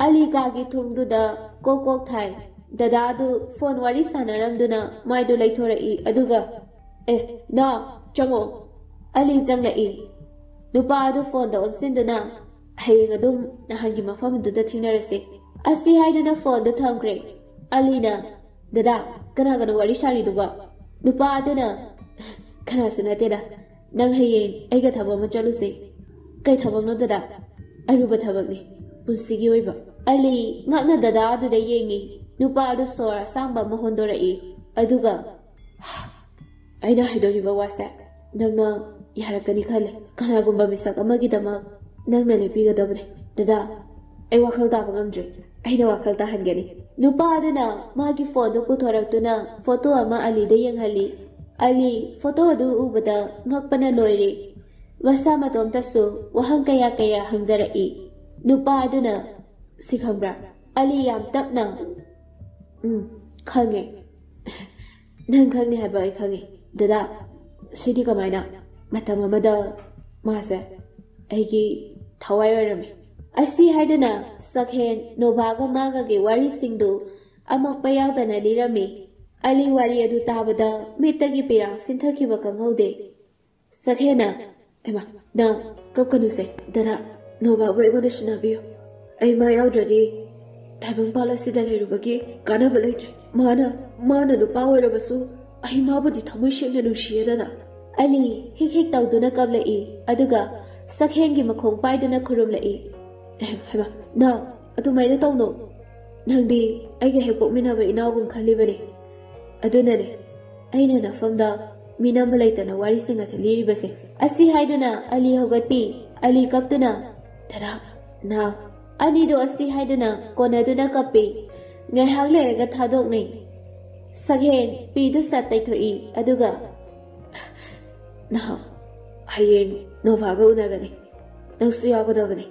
ꯑꯂꯤ ꯀꯥꯒꯤ ꯊꯣꯡꯗꯨꯗ ꯀꯣꯛ ꯀꯣꯛ ꯊꯥꯏ꯫ ꯗꯗꯥꯗꯨ ꯐꯣꯟ ꯋꯥꯔꯤ ꯁꯥꯟꯅꯔꯝꯗꯨꯅ ꯃꯥꯏꯗꯨ ꯂꯩꯊꯣꯔꯛꯏ, ꯑꯗꯨꯒ, "ꯑꯦ, ꯅꯥꯎ, ꯆꯪꯉꯣ꯫" ꯑꯂꯤ ꯆꯪꯂꯛꯏ꯫ ꯅꯨꯄꯥ ꯑꯗꯨ ꯐꯣꯟꯗ ꯑꯣꯟꯁꯤꯟꯗꯨꯅ, "ꯍꯌꯦꯡ ꯑꯗꯨꯝ ꯅꯍꯥꯟꯒꯤ ꯃꯐꯝꯗꯨꯗ ꯊꯦꯡꯅꯔꯁꯤ꯫" ꯑꯁꯤ ꯍꯥꯏꯗꯨꯅ ꯐꯣꯟꯗꯨ ꯊꯝꯈ꯭ꯔꯦ꯫ ꯑꯂꯤꯅ, "ꯗꯗꯥ, ꯀꯅꯥ ꯀꯅꯥ ꯋꯥꯔꯤ ꯁꯥꯔꯤꯗꯨꯕꯣ?" ꯅꯨꯄꯥ ꯑꯗꯨꯅ, "ꯀꯅꯥꯁꯨ ꯅꯠꯇꯦꯗ, ꯅꯪ ꯍꯌꯦꯡ ꯑꯩꯒ ꯊꯕꯛ ꯑꯃ ꯆꯠꯂꯨꯁꯦ꯫" "ꯀꯩ ꯊꯕꯛꯅꯣ ꯗꯗꯥ?" "ꯑꯔꯨꯕ ꯊꯕꯛꯅꯤ, ꯄꯨꯟꯁꯤꯒꯤ ꯑꯣꯏꯕ꯫" ꯑꯂꯤ ꯉꯛꯅ ꯗꯗꯥ ꯑꯗꯨꯗ ꯌꯦꯡꯉꯤ꯫ ꯅꯨꯄꯥ ꯑꯗꯨ ꯁꯣꯔ ꯑꯁꯥꯡꯕ ꯑꯃ ꯍꯣꯟꯗꯣꯔꯛꯏ, ꯑꯗꯨꯒ, "ꯑꯩꯅ ꯍꯥꯏꯗꯣꯔꯤꯕ ꯋꯥꯁꯦ ꯅꯪꯅ ꯌꯥꯔꯛꯀꯅꯤ ꯈꯜꯂꯦ꯫ ꯀꯅꯥꯒꯨꯝꯕ ꯃꯤꯁꯛ ꯑꯃꯒꯤꯗꯃꯛ ꯅꯪꯅ ꯂꯦꯞꯄꯤꯒꯗꯕꯅꯦ꯫ ꯗꯗꯥ, ꯑꯩ ꯋꯥꯈꯜ ꯇꯥꯕ ꯉꯝꯗ꯭ꯔꯦ꯫ ꯑꯩꯅ ꯋꯥꯈꯜ ꯇꯥꯍꯟꯒꯅꯤ꯫" ꯅꯨꯄꯥ ꯑꯗꯨꯅ ꯃꯥꯒꯤ ꯐꯣꯟꯗꯨ ꯄꯨꯊꯣꯔꯛꯇꯨꯅ ꯐꯣꯇꯣ ꯑꯃ ꯑꯂꯤꯗ ꯌꯦꯡꯍꯜꯂꯤ꯫ ꯑꯂꯤ ꯐꯣꯇꯣ ꯑꯗꯨ ꯎꯕꯗ ꯉꯛꯄꯅ ꯂꯣꯏꯔꯦ꯫ ꯃꯁꯥ ꯃꯇꯣꯝꯇꯁꯨ ꯋꯥꯍꯪ ꯀꯌꯥ ꯀꯌꯥ ꯍꯪꯖꯔꯛꯏ꯫ ꯅꯨꯄꯥ ꯑꯗꯨꯅ, "ꯁꯤ ꯈꯪꯕ꯭ꯔꯥ?" ꯑꯂꯤ ꯌꯥꯝ ꯇꯞꯅ, "ꯎꯝ, ꯈꯪꯉꯦ꯫ ꯅꯪ ꯈꯪꯅꯤ ꯍꯥꯏꯕ ꯑꯩ ꯈꯪꯉꯤ꯫ ꯗꯗꯥ, ꯁꯤꯗꯤ ꯀꯃꯥꯏꯅ? ꯃꯇꯝ ꯑꯃꯗ ꯃꯥꯁꯦ ꯑꯩꯒꯤ ꯊꯋꯥꯏ ꯑꯣꯏꯔꯝꯃꯤ꯫" ꯑꯁꯤ ꯍꯥꯏꯗꯨꯅ ꯁꯛꯍꯦꯟ ꯅꯣꯚꯥꯒ ꯃꯥꯒꯒꯤ ꯋꯥꯔꯤꯁꯤꯡꯗꯨ ꯑꯃꯛꯄ ꯌꯥꯎꯗꯅ ꯂꯤꯔꯝꯃꯤ꯫ ꯑꯂꯤ ꯋꯥꯔꯤ ꯑꯗꯨ ꯇꯥꯕꯗ ꯃꯤꯠꯇꯒꯤ ꯄꯤꯔꯥꯡ ꯁꯤꯟꯊꯈꯤꯕ ꯈꯪꯍꯧꯗꯦ꯫ ꯁꯛꯍꯦꯟꯅ, "ꯍꯩꯃꯥ, ꯅꯪ ꯀꯞꯀꯅꯨꯁꯦ꯫ ꯗꯗꯥ, ꯅꯣꯚꯥꯕꯨ ꯑꯩꯉꯣꯟꯗ ꯁꯤꯟꯅꯕꯤꯌꯨ꯫ ꯑꯩ ꯃꯥ ꯌꯥꯎꯗ꯭ꯔꯗꯤ ꯇꯥꯏꯕꯪꯄꯥꯜ ꯑꯁꯤꯗ ꯂꯩꯔꯨꯕꯒꯤ ꯀꯥꯟꯅꯕ ꯂꯩꯇ꯭ꯔꯦ꯫ ꯃꯥꯅ, ꯃꯥꯅ ꯅꯨꯄꯥ ꯑꯣꯏꯔꯕꯁꯨ ꯑꯩ ꯃꯥꯕꯨꯗꯤ ꯊꯃꯣꯏ ꯁꯦꯡꯅ ꯅꯨꯡꯁꯤꯌꯦ ꯗꯗꯥ꯫" ꯑꯂꯤ ꯍꯤꯛ ꯍꯤꯛ ꯇꯧꯗꯨꯅ ꯀꯞꯂꯛꯏ, ꯑꯗꯨꯒ ꯁꯛꯍꯦꯟꯒꯤ ꯃꯈꯣꯡ ꯄꯥꯏꯗꯨꯅ ꯈꯨꯔꯨꯝꯂꯛꯏ꯫ "ꯑꯦ, ꯍꯩꯃꯥ, ꯅꯥꯎ, ꯑꯗꯨꯃꯥꯏꯅ ꯇꯧꯅꯣ꯫ ꯅꯪꯗꯤ ꯑꯩꯒ ꯍꯦꯛ ꯄꯣꯛꯃꯤꯟꯅꯕ ꯏꯅꯥꯎꯒꯨꯝ ꯈꯜꯂꯤꯕꯅꯤ꯫ ꯑꯗꯨꯅꯅꯦ ꯑꯩꯅ ꯅꯐꯝꯗ ꯃꯤꯅꯝꯕ ꯂꯩꯇꯅ ꯋꯥꯔꯤꯁꯤꯡ ꯑꯁꯤ ꯂꯤꯔꯤꯕꯁꯦ꯫" ꯑꯁꯤ ꯍꯥꯏꯗꯨꯅ ꯑꯂꯤ ꯍꯧꯒꯠꯄꯤ꯫ ꯑꯂꯤ ꯀꯞꯇꯨꯅ, "ꯗꯗꯥ, ꯅꯥꯎ꯫" ꯑꯅꯤꯗꯨ ꯑꯁꯤ ꯍꯥꯏꯗꯨꯅ ꯀꯣꯟꯅꯗꯨꯅ ꯀꯞꯄꯤ꯫ ꯉꯥꯏꯍꯥꯛ ꯂꯩꯔꯒ ꯊꯥꯗꯣꯛꯅꯩ꯫ ꯁꯛꯍꯦꯟ ꯄꯤꯗꯨ ꯁꯠ ꯇꯩꯊꯣꯛꯏ, ꯑꯗꯨꯒ, "ꯅꯥꯎ, ꯍꯌꯦꯡ ꯅꯣꯚꯥꯒ ꯎꯅꯒꯅꯤ꯫ ꯅꯪꯁꯨ ꯌꯥꯎꯒꯗꯕꯅꯤ꯫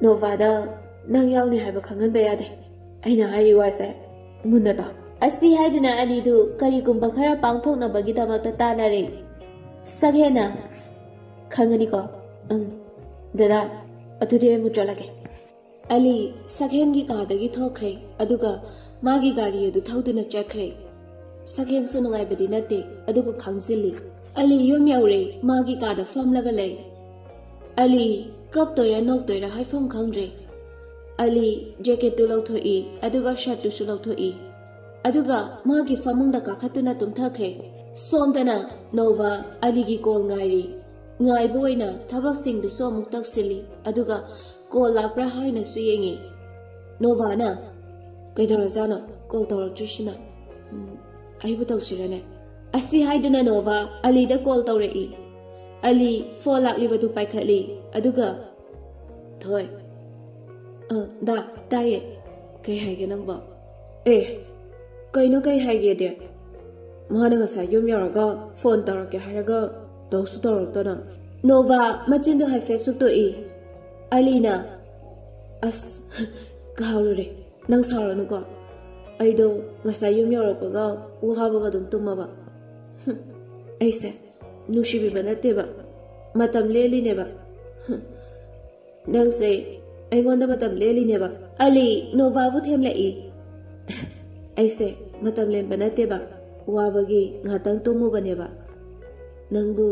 ꯅꯣꯚꯥꯗ ꯅꯪ ꯌꯥꯎꯅꯤ ꯍꯥꯏꯕ ꯈꯪꯍꯟꯕ ꯌꯥꯗꯦ꯫ ꯑꯩꯅ ꯍꯥꯏꯔꯤ ꯋꯥꯁꯦ ꯃꯨꯟꯅ ꯇꯥꯎ꯫" ꯑꯁꯤ ꯍꯥꯏꯗꯨꯅ ꯑꯅꯤꯗꯨ ꯀꯔꯤꯒꯨꯝꯕ ꯈꯔ ꯄꯥꯡꯊꯣꯛꯅꯕꯒꯤꯗꯃꯛꯇ ꯇꯥꯟꯅꯔꯦ꯫ ꯁꯛꯍꯦꯟꯅ, "ꯈꯪꯉꯅꯤꯀꯣ? ꯎꯝ, ꯗꯗꯥ, ꯑꯗꯨꯗꯤ ꯑꯩ ꯑꯃꯨꯛ ꯆꯠꯂꯒꯦ꯫" ꯑꯂꯤ ꯁꯛꯍꯦꯟꯒꯤ ꯀꯥꯗꯒꯤ ꯊꯣꯛꯈ꯭ꯔꯦ, ꯑꯗꯨꯒ ꯃꯥꯒꯤ ꯒꯥꯔꯤ ꯑꯗꯨ ꯊꯧꯗꯨꯅ ꯆꯠꯈ꯭ꯔꯦ꯫ ꯁꯛꯍꯦꯟꯁꯨ ꯅꯨꯡꯉꯥꯏꯕꯗꯤ ꯅꯠꯇꯦ, ꯑꯗꯨꯕꯨ ꯈꯥꯡꯖꯤꯜꯂꯤ꯫ ꯑꯂꯤ ꯌꯨꯝ ꯌꯧꯔꯦ, ꯃꯥꯒꯤ ꯀꯥꯗ ꯐꯝꯂꯒ ꯂꯩ꯫ ꯑꯂꯤ ꯀꯞꯇꯣꯏꯔꯥ ꯅꯣꯛꯇꯣꯏꯔꯥ ꯍꯥꯏꯐꯝ ꯈꯪꯗ꯭ꯔꯦ꯫ ꯑꯂꯤ ꯖꯦꯀꯦꯠꯇꯨ ꯂꯧꯊꯣꯛꯏ, ꯑꯗꯨꯒ ꯁꯔꯠꯇꯨꯁꯨ ꯂꯧꯊꯣꯛꯏ꯫ ꯑꯗꯨꯒ ꯃꯥꯒꯤ ꯐꯃꯨꯡꯗ ꯀꯥꯈꯠꯇꯨꯅ ꯇꯨꯝꯊꯈ꯭ꯔꯦ꯫ ꯁꯣꯝꯗꯅ ꯅꯣꯚꯥ ꯑꯂꯤꯒꯤ ꯀꯣꯜ ꯉꯥꯏꯔꯤ꯫ ꯉꯥꯏꯕ ꯑꯣꯏꯅ ꯊꯕꯛꯁꯤꯡꯗꯨꯁꯨ ꯑꯃꯨꯛ ꯇꯧꯁꯤꯜꯂꯤ꯫ ꯑꯗꯨꯒ ꯀꯣꯜ ꯂꯥꯛꯄ꯭ꯔꯥ ꯍꯥꯏꯅꯁꯨ ꯌꯦꯡꯉꯤ꯫ ꯅꯣꯚꯥꯅ, "ꯀꯩꯗꯧꯔꯖꯥꯠꯅꯣ ꯀꯣꯜ ꯇꯧꯔꯛꯇ꯭ꯔꯤꯁꯤꯅ? ꯎꯝ, ꯑꯩꯕꯨ ꯇꯧꯁꯤꯔꯅꯦ?" ꯑꯁꯤ ꯍꯥꯏꯗꯨꯅ ꯅꯣꯚꯥ ꯑꯂꯤꯗ ꯀꯣꯜ ꯇꯧꯔꯛꯏ꯫ ꯑꯂꯤ ꯐꯣꯟ ꯂꯥꯛꯂꯤꯕꯗꯨ ꯄꯥꯏꯈꯠꯂꯤ꯫ ꯑꯗꯨꯒ, "ꯊꯣꯏ꯫ ꯑ, ꯗꯥ, ꯇꯥꯏꯌꯦ꯫ ꯀꯩ ꯍꯥꯏꯒꯦ ꯅꯪꯕꯣ?" "ꯑꯦ, ꯀꯩꯅꯣ ꯀꯩ ꯍꯥꯏꯒꯦꯗꯤ? ꯃꯥꯅ ꯉꯁꯥꯏ ꯌꯨꯝ ꯌꯧꯔꯒ ꯐꯣꯟ ꯇꯧꯔꯛꯀꯦ ꯍꯥꯏꯔꯒ ꯇꯧꯁꯨ ꯇꯧꯔꯛꯇꯅ꯫" ꯅꯣꯚꯥ ꯃꯆꯤꯟꯗꯨ ꯍꯥꯏꯐꯦꯠ ꯁꯨꯛꯇꯣꯛꯏ꯫ ꯑꯂꯤꯅ, "ꯑꯁ, ꯀꯥꯎꯔꯨꯔꯦ꯫ ꯅꯪ ꯁꯥꯎꯔꯅꯨꯀꯣ꯫ ꯑꯩꯗꯣ ꯉꯁꯥꯏ ꯌꯨꯝ ꯌꯧꯔꯛꯄꯒ ꯋꯥꯕꯒ ꯑꯗꯨꯝ ꯇꯨꯝꯃꯕ꯫" "ꯍꯨꯝ, ꯑꯩꯁꯦ ꯅꯨꯡꯁꯤꯕꯤꯕ ꯅꯠꯇꯦꯕ, ꯃꯇꯝ ꯂꯦꯜꯂꯤꯅꯦꯕ꯫" "ꯍꯨꯝ, ꯅꯪꯁꯦ ꯑꯩꯉꯣꯟꯗ ꯃꯇꯝ ꯂꯦꯜꯂꯤꯅꯦꯕ꯫" ꯑꯂꯤ ꯅꯣꯚꯥꯕꯨ ꯊꯦꯝꯂꯛꯏ꯫ "ꯑꯩꯁꯦ ꯃꯇꯝ ꯂꯦꯟꯕ ꯅꯠꯇꯦꯕ, ꯋꯥꯕꯒꯤ ꯉꯥꯛꯇꯪ ꯇꯨꯝꯃꯨꯕꯅꯦꯕ꯫ ꯅꯪꯕꯨ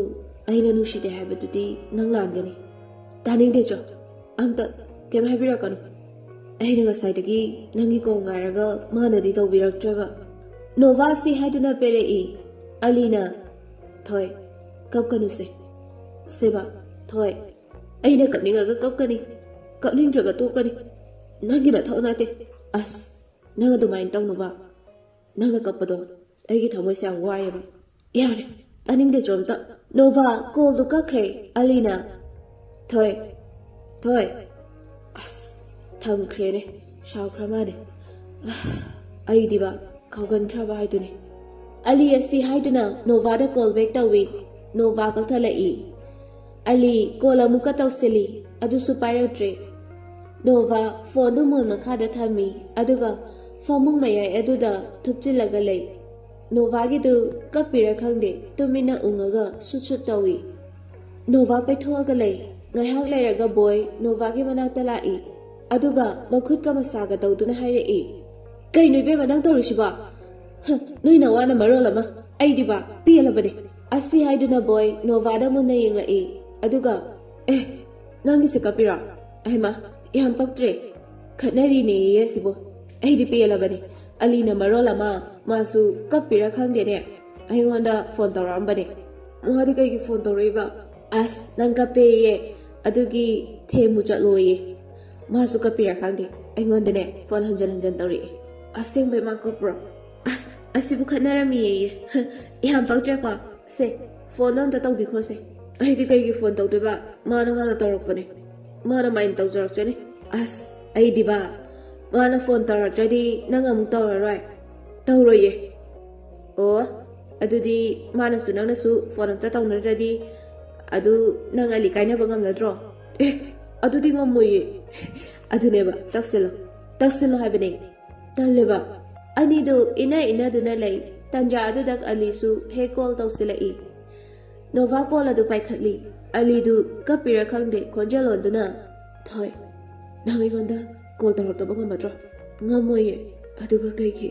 ꯑꯩꯅ ꯅꯨꯡꯁꯤꯗꯦ ꯍꯥꯏꯕꯗꯨꯗꯤ ꯅꯪ ꯂꯥꯟꯒꯅꯤ꯫" "ꯇꯥꯅꯤꯡꯗꯦ ꯆꯣ, ꯑꯝꯇ ꯀꯩꯝ ꯍꯥꯏꯕꯤꯔꯛꯀꯅꯨ꯫ ꯑꯩꯅ ꯉꯁꯥꯏꯗꯒꯤ ꯅꯪꯒꯤ ꯀꯣꯜ ꯉꯥꯏꯔꯒ ꯃꯥꯅꯗꯤ ꯇꯧꯕꯤꯔꯛꯇ꯭ꯔꯒ꯫" ꯅꯣꯚꯥ ꯁꯤ ꯍꯥꯏꯗꯨꯅ ꯄꯦꯔꯛꯏ꯫ ꯑꯂꯤꯅ, "ꯊꯣꯏ, ꯀꯞꯀꯅꯨꯁꯦ꯫ ꯁꯦꯕ, ꯊꯣꯏ, ꯑꯩꯅ ꯀꯞꯅꯤꯡꯉꯒ ꯀꯞꯀꯅꯤ, ꯀꯞꯅꯤꯡꯗ꯭ꯔꯒ ꯇꯣꯛꯀꯅꯤ꯫ ꯅꯪꯒꯤ ꯃꯊꯧ ꯅꯠꯇꯦ꯫" "ꯑꯁ, ꯅꯪ ꯑꯗꯨꯃꯥꯏꯅ ꯇꯧꯅꯨꯕ꯫ ꯅꯪꯅ ꯀꯞꯄꯗꯣ ꯑꯩꯒꯤ ꯊꯃꯣꯏꯁꯦ ꯌꯥꯝ ꯋꯥꯏꯑꯦꯕ꯫" "ꯌꯥꯔꯦ, ꯇꯥꯅꯤꯡꯗꯦ ꯆꯣ ꯑꯝꯇ꯫" ꯅꯣꯚꯥ ꯀꯣꯜꯗꯨ ꯀꯛꯈ꯭ꯔꯦ꯫ ꯑꯂꯤꯅ, "ꯊꯣꯏ, ꯊꯣꯏ, ꯑꯁ, ꯊꯝꯈ꯭ꯔꯦꯅꯦ, ꯁꯥꯎꯈ꯭ꯔ ꯃꯥꯅꯦ꯫ ꯑꯩꯗꯤꯕ ꯀꯥꯎꯒꯟꯈ꯭ꯔꯕ ꯍꯥꯏꯗꯨꯅꯤ꯫" ꯑꯂꯤ ꯑꯁꯤ ꯍꯥꯏꯗꯨꯅ ꯅꯣꯚꯥꯗ ꯀꯣꯜ ꯕꯦꯛ ꯇꯧꯏ꯫ ꯅꯣꯚꯥ ꯀꯛꯊꯠꯂꯛꯏ꯫ ꯑꯂꯤ ꯀꯣꯜ ꯑꯃꯨꯛꯀ ꯇꯧꯁꯤꯜꯂꯤ, ꯑꯗꯨꯁꯨ ꯄꯥꯏꯔꯛꯇ꯭ꯔꯦ꯫ ꯅꯣꯚꯥ ꯐꯣꯟꯗꯨ ꯃꯣꯟ ꯃꯈꯥꯗ ꯊꯝꯃꯤ, ꯑꯗꯨꯒ ꯐꯃꯨꯡ ꯃꯌꯥꯏ ꯑꯗꯨꯗ ꯊꯨꯞꯆꯤꯜꯂꯒ ꯂꯩ꯫ ꯅꯣꯚꯥꯒꯤꯗꯨ ꯀꯞꯄꯤꯔ ꯈꯪꯗꯦ, ꯇꯨꯃꯤꯟꯅ ꯎꯪꯉꯒ ꯁꯨꯠ ꯁꯨꯠ ꯇꯧꯏ꯫ ꯅꯣꯚꯥ ꯄꯩꯊꯣꯛꯑꯒ ꯂꯩ꯫ ꯉꯥꯏꯍꯥꯛ ꯂꯩꯔꯒ ꯕꯣꯏ ꯅꯣꯚꯥꯒꯤ ꯃꯅꯥꯛꯇ ꯂꯥꯛꯏ, ꯑꯗꯨꯒ ꯃꯈꯨꯠꯀ ꯃꯁꯥꯒ ꯇꯧꯗꯨꯅ ꯍꯥꯏꯔꯛꯏ, "ꯀꯩꯅꯣ ꯏꯕꯦꯝꯃ ꯅꯪ ꯇꯧꯔꯤꯁꯤꯕꯣ? ꯍ, ꯅꯣꯏ ꯅꯋꯥꯅ ꯃꯔꯣꯜ ꯑꯃ, ꯑꯩꯗꯤꯕ ꯄꯦꯜꯂꯕꯅꯦ꯫" ꯑꯁꯤ ꯍꯥꯏꯗꯨꯅ ꯕꯣꯏ ꯅꯣꯚꯥꯗ ꯃꯨꯟꯅ ꯌꯦꯡꯂꯛꯏ, ꯑꯗꯨꯒ, "ꯑꯦ, ꯅꯪꯒꯤꯁꯦ ꯀꯞꯄꯤꯔꯣ? ꯑꯍꯩꯃꯥ, ꯌꯥꯝ ꯄꯛꯇ꯭ꯔꯦ꯫ ꯈꯠꯅꯔꯤꯅꯦꯌꯦ ꯑꯁꯤꯕꯨ꯫ ꯑꯩꯗꯤ ꯄꯦꯜꯂꯕꯅꯦ꯫ ꯑꯂꯤꯅ ꯃꯔꯣꯜ ꯑꯃ, ꯃꯥꯁꯨ ꯀꯞꯄꯤꯔ ꯈꯪꯗꯦꯅꯦ, ꯑꯩꯉꯣꯟꯗ ꯐꯣꯟ ꯇꯧꯔꯛꯑꯝꯕꯅꯦ꯫ ꯃꯥꯗꯤ ꯀꯩꯒꯤ ꯐꯣꯟ ꯇꯧꯔꯛꯏꯕ? ꯑꯁ, ꯅꯪ ꯀꯞꯄꯦꯌꯦ, ꯑꯗꯨꯒꯤ ꯊꯦꯝꯃꯨ ꯆꯠꯂꯣꯌꯦ꯫ ꯃꯥꯁꯨ ꯀꯞꯄꯤꯔ ꯈꯪꯗꯦ, ꯑꯩꯉꯣꯟꯗꯅꯦ ꯐꯣꯟ ꯍꯟꯖꯟ ꯍꯟꯖꯟ ꯇꯧꯔꯛꯑꯦ꯫ ꯑꯁꯦꯡꯕꯩ ꯃꯥ ꯀꯞꯄ꯭ꯔꯣ? ꯑꯁ, ꯑꯁꯤꯕꯨ ꯈꯠꯅꯔꯝꯃꯤꯌꯦ꯫ ꯌꯥꯝ ꯄꯛꯇ꯭ꯔꯦꯀꯣ? ꯁꯦ, ꯐꯣꯟꯗꯣ ꯑꯝꯇ ꯇꯧꯕꯤꯈꯣꯁꯦ꯫ ꯑꯩꯗꯤ ꯀꯩꯒꯤ ꯐꯣꯟ ꯇꯧꯗꯣꯏꯕ? ꯃꯥꯅ ꯍꯥꯟꯅ ꯇꯧꯔꯛꯄꯅꯦ꯫ ꯃꯥꯅ ꯃꯥꯏꯟ ꯇꯧꯖꯔꯛꯆꯅꯤ꯫ ꯑꯁ, ꯑꯩꯗꯤꯕ, ꯃꯥꯅ ꯐꯣꯟ ꯇꯧꯔꯛꯇ꯭ꯔꯗꯤ ꯅꯪ ꯑꯃꯨꯛ ꯇꯧꯔꯔꯣꯏ꯫ ꯇꯧꯔꯣꯏꯌꯦ꯫ ꯑꯣ, ꯑꯗꯨꯗꯤ ꯃꯥꯅꯁꯨ ꯅꯪꯅꯁꯨ ꯐꯣꯟ ꯑꯝꯇ ꯇꯧꯅꯗ꯭ꯔꯗꯤ ꯑꯗꯨ ꯅꯪ ꯑꯂꯤ ꯀꯥꯏꯅꯕ ꯉꯝꯅꯗ꯭ꯔꯣ? ꯑꯦ, ꯑꯗꯨꯗꯤ ꯉꯝꯃꯣꯏꯌꯦ꯫ ꯑꯗꯨꯅꯦꯕ, ꯇꯧꯁꯤꯜꯂꯣ꯫ ꯇꯧꯁꯤꯜꯂꯣ ꯍꯥꯏꯕꯅꯦ꯫ ꯇꯜꯂꯦꯕ꯫ ꯑꯅꯤꯗꯨ ꯏꯟꯅ ꯏꯟꯅꯗꯨꯅ ꯂꯩ꯫ ꯇꯟꯖꯥ ꯑꯗꯨꯗ ꯑꯂꯤꯁꯨ ꯍꯦꯛ ꯀꯣꯜ ꯇꯧꯁꯤꯜꯂꯛꯏ꯫ ꯅꯣꯚꯥ ꯀꯣꯜ ꯑꯗꯨ ꯄꯥꯏꯈꯠꯂꯤ꯫ ꯑꯂꯤꯗꯨ ꯀꯞꯄꯤꯔ ꯈꯪꯗꯦ, ꯈꯣꯟꯖꯦꯜ ꯑꯣꯟꯗꯨꯅ, "ꯊꯣꯏ, ꯅꯪ ꯑꯩꯉꯣꯟꯗ ꯀꯣꯜ ꯇꯧꯔꯛꯇꯕ ꯉꯝꯃꯗ꯭ꯔꯣ?" "ꯉꯝꯃꯣꯏꯌꯦ꯫ ꯑꯗꯨꯒ ꯀꯩꯒꯤ?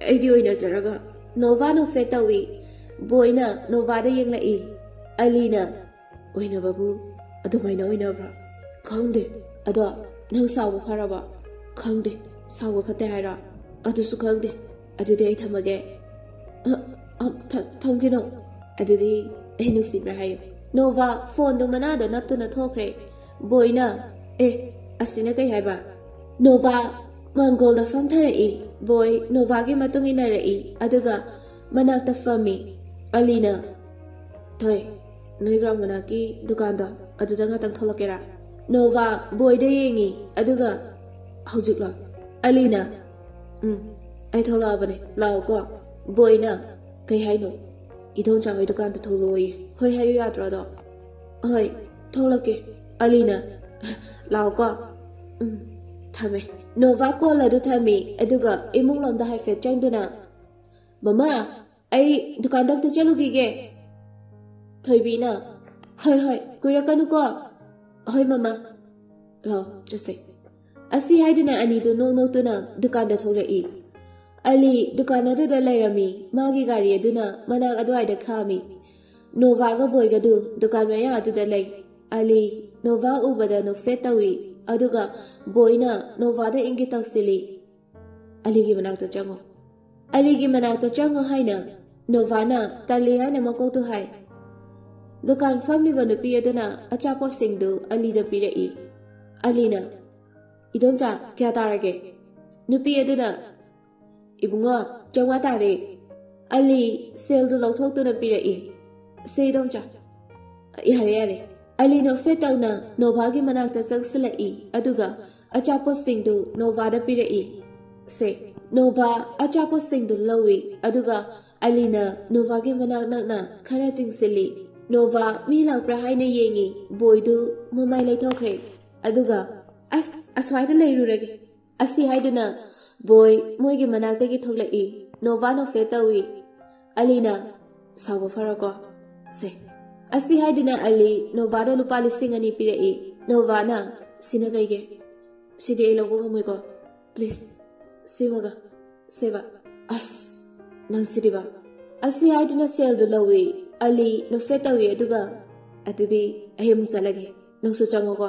ꯑꯩꯗꯤ ꯑꯣꯏꯅꯖꯔꯒ?" ꯅꯣꯚꯥ ꯅꯣꯛꯐꯦꯠ ꯇꯧꯏ꯫ ꯕꯣꯏꯅ ꯅꯣꯚꯥꯗ ꯌꯦꯡꯂꯛꯏ꯫ ꯑꯂꯤꯅ, "ꯑꯣꯏꯅꯕꯕꯨ ꯑꯗꯨꯃꯥꯏꯅ ꯑꯣꯏꯅꯕ꯭ꯔꯥ? ꯈꯪꯗꯦ꯫ ꯑꯗꯣ ꯅꯪ ꯁꯥꯎꯕ ꯐꯔꯕ?" "ꯈꯪꯗꯦ꯫ ꯁꯥꯎꯕ ꯐꯠꯇꯦ ꯍꯥꯏꯔꯣ? ꯑꯗꯨꯁꯨ ꯈꯪꯗꯦ꯫ ꯑꯗꯨꯗꯤ ꯑꯩ ꯊꯝꯃꯒꯦ꯫" "ꯑ, ꯑ, ꯊ-, ꯊꯝꯈꯤꯅꯣ꯫ ꯑꯗꯨꯗꯤ ꯑꯩ ꯅꯨꯡꯁꯤꯕ꯭ꯔꯥ ꯍꯥꯏꯌꯨ꯫" ꯅꯣꯚꯥ ꯐꯣꯟꯗꯨ ꯃꯅꯥꯗ ꯅꯞꯇꯨꯅ ꯊꯣꯛꯈ꯭ꯔꯦ꯫ ꯕꯣꯏꯅ, "ꯑꯦ, ꯑꯁꯤꯅ ꯀꯩ ꯍꯥꯏꯕ?" ꯅꯣꯚꯥ ꯃꯥꯡꯒꯣꯜꯗ ꯐꯝꯊꯔꯛꯏ꯫ ꯕꯣꯏ ꯅꯣꯚꯥꯒꯤ ꯃꯇꯨꯡ ꯏꯟꯅꯔꯛꯏ, ꯑꯗꯨꯒ ꯃꯅꯥꯛꯇ ꯐꯝꯃꯤ꯫ ꯑꯂꯤꯅ, "ꯊꯣꯏ, ꯅꯣꯏ ꯒ꯭ꯔꯥꯎꯟ ꯃꯅꯥꯛꯀꯤ ꯗꯨꯀꯥꯟꯗꯣ, ꯑꯗꯨꯗ ꯉꯥꯛꯇꯪ ꯊꯣꯛꯂꯛꯀꯦꯔꯥ?" ꯅꯣꯚꯥ ꯕꯣꯏꯗ ꯌꯦꯡꯉꯤ, ꯑꯗꯨꯒ, "ꯍꯧꯖꯤꯛꯂꯣ?" ꯑꯂꯤꯅ, "ꯎꯝ, ꯑꯩ ꯊꯣꯛꯂꯛꯑꯕꯅꯦ, ꯂꯥꯛꯑꯣꯀꯣ꯫" ꯕꯣꯏꯅ, "ꯀꯩ ꯍꯥꯏꯅꯣ?" "ꯏꯗꯣꯝꯆꯥ ꯍꯣꯏ ꯗꯨꯀꯥꯟꯗ ꯊꯣꯛꯂꯛꯑꯣꯌꯦ꯫" "ꯍꯣꯏ ꯍꯥꯏꯌꯨ ꯌꯥꯗ꯭ꯔꯣ ꯑꯗꯣ?" "ꯍꯣꯏ, ꯊꯣꯛꯂꯛꯀꯦ꯫" ꯑꯂꯤꯅ, "ꯂꯥꯛꯑꯣꯀꯣ꯫" "ꯎꯝ, ꯊꯝꯃꯦ꯫" ꯅꯣꯚꯥ ꯀꯣꯜ ꯑꯗꯨ ꯊꯝꯃꯤ, ꯑꯗꯨꯒ ꯏꯃꯨꯡꯂꯣꯝꯗ ꯍꯥꯏꯐꯦꯠ ꯆꯪꯗꯨꯅ, "ꯃꯃꯥ, ꯑꯩ ꯗꯨꯀꯥꯟꯗ ꯑꯝꯇ ꯆꯠꯂꯨꯈꯤꯒꯦ꯫" ꯊꯣꯏꯕꯤꯅ, "ꯍꯣꯏ, ꯍꯣꯏ, ꯀꯨꯏꯔꯛꯀꯅꯨꯀꯣ꯫" "ꯍꯣꯏ, ꯃꯃꯥ꯫" "ꯂꯥꯛꯑꯣ, ꯆꯠꯁꯦ꯫" ꯑꯁꯤ ꯍꯥꯏꯗꯨꯅ ꯑꯅꯤꯗꯨ ꯅꯣꯛ ꯅꯣꯛꯇꯨꯅ ꯗꯨꯀꯥꯟꯗ ꯊꯣꯛꯂꯛꯏ꯫ ꯑꯂꯤ ꯗꯨꯀꯥꯟ ꯑꯗꯨꯗ ꯂꯩꯔꯝꯃꯤ꯫ ꯃꯥꯒꯤ ꯒꯥꯔꯤ ꯑꯗꯨꯅ ꯃꯅꯥꯛ ꯑꯗꯨꯋꯥꯏꯗ ꯈꯥꯝꯃꯤ꯫ ꯅꯣꯚꯥꯒ ꯕꯣꯏꯒꯗꯨ ꯗꯨꯀꯥꯟ ꯃꯌꯥ ꯑꯗꯨꯗ ꯂꯩ꯫ ꯑꯂꯤ ꯅꯣꯚꯥ ꯎꯕꯗ ꯅꯣꯛꯐꯦꯠ ꯇꯧꯏ, ꯑꯗꯨꯒ ꯕꯣꯏꯅ ꯅꯣꯚꯥꯗ ꯏꯪꯒꯤꯠ ꯇꯧꯁꯤꯜꯂꯤ꯫ ꯑꯂꯤꯒꯤ ꯃꯅꯥꯛꯇ ꯆꯪꯉꯨ꯫ ꯑꯂꯤꯒꯤ ꯃꯅꯥꯛꯇ ꯆꯪꯉꯨ ꯍꯥꯏꯅ ꯅꯣꯚꯥꯅ ꯇꯜꯂꯤ ꯍꯥꯏꯅ ꯃꯀꯣꯛꯇꯨ ꯍꯥꯏ꯫ ꯗꯨꯀꯥꯟ ꯐꯝꯂꯤꯕ ꯅꯨꯄꯤ ꯑꯗꯨꯅ ꯑꯆꯥꯄꯣꯠꯁꯤꯡꯗꯨ ꯑꯂꯤꯗ ꯄꯤꯔꯛꯏ꯫ ꯑꯂꯤꯅ, "ꯏꯗꯣꯝꯆꯥ, ꯀꯌꯥ ꯇꯥꯔꯒꯦ?" ꯅꯨꯄꯤ ꯑꯗꯨꯅ, "ꯏꯕꯨꯡꯉꯣ, ꯆꯥꯝꯃꯉꯥ ꯇꯥꯔꯦ꯫" ꯑꯂꯤ ꯁꯦꯜꯗꯨ ꯂꯧꯊꯣꯛꯇꯨꯅ ꯄꯤꯔꯛꯏ꯫ "ꯁꯦ ꯏꯗꯣꯝꯆꯥ꯫" "ꯌꯥꯔꯦ, ꯌꯥꯔꯦ꯫" ꯑꯂꯤ ꯅꯣꯛꯐꯦꯠ ꯇꯧꯅ ꯅꯣꯚꯥꯒꯤ ꯃꯅꯥꯛꯇ ꯆꯪꯁꯤꯜꯂꯛꯏ, ꯑꯗꯨꯒ ꯑꯆꯥꯄꯣꯠꯁꯤꯡꯗꯨ ꯅꯣꯚꯥꯗ ꯄꯤꯔꯛꯏ꯫ ꯁꯦ, ꯅꯣꯚꯥ ꯑꯆꯥꯄꯣꯠꯁꯤꯡꯗꯨ ꯂꯧꯏ, ꯑꯗꯨꯒ ꯑꯂꯤꯅ ꯅꯣꯚꯥꯒꯤ ꯃꯅꯥꯛ ꯅꯛꯅ ꯈꯔ ꯆꯤꯡꯁꯤꯜꯂꯤ꯫ ꯅꯣꯚꯥ ꯃꯤ ꯂꯥꯛꯄ꯭ꯔꯥ ꯍꯥꯏꯅ ꯌꯦꯡꯏ, ꯕꯣꯏꯗꯨ ꯃꯃꯥꯏ ꯂꯩꯊꯣꯛꯈ꯭ꯔꯦ꯫ ꯑꯗꯨꯒ, "ꯑꯁ, ꯑꯁ꯭ꯋꯥꯏꯗ ꯂꯩꯔꯨꯔꯒꯦ" ꯑꯁꯤ ꯍꯥꯏꯗꯨꯅ ꯕꯣꯏ ꯃꯣꯏꯒꯤ ꯃꯅꯥꯛꯇꯒꯤ ꯊꯣꯛꯂꯛꯏ꯫ ꯅꯣꯚꯥ ꯅꯣꯛꯐꯦꯠ ꯇꯧꯏ꯫ ꯑꯂꯤꯅ, "ꯁꯥꯎꯕ ꯐꯔꯣꯀꯣ, ꯁꯦ꯫" ꯑꯁꯤ ꯍꯥꯏꯗꯨꯅ ꯑꯂꯤ ꯅꯣꯚꯥꯗ ꯂꯨꯄꯥ ꯂꯤꯁꯤꯡ ꯑꯅꯤ ꯄꯤꯔꯛꯏ꯫ ꯅꯣꯚꯥꯅ, "ꯁꯤꯅ ꯀꯩꯒꯤ? ꯁꯤꯗꯤ ꯑꯩ ꯂꯧꯕ ꯉꯝꯃꯣꯏꯀꯣ꯫ ꯄ꯭ꯂꯤꯖ, ꯁꯤꯃꯒ, ꯁꯦꯕ꯫" "ꯑꯁ, ꯅꯪ ꯁꯤꯗꯤꯕ꯫" ꯑꯁꯤ ꯍꯥꯏꯗꯨꯅ ꯁꯦꯜꯗꯨ ꯂꯧꯏ꯫ ꯑꯂꯤ ꯅꯣꯛꯐꯦꯠ ꯇꯧꯏ, ꯑꯗꯨꯒ, "ꯑꯗꯨꯗꯤ ꯑꯩ ꯑꯃꯨꯛ ꯆꯠꯂꯒꯦ, ꯅꯪꯁꯨ ꯆꯪꯉꯣꯀꯣ꯫"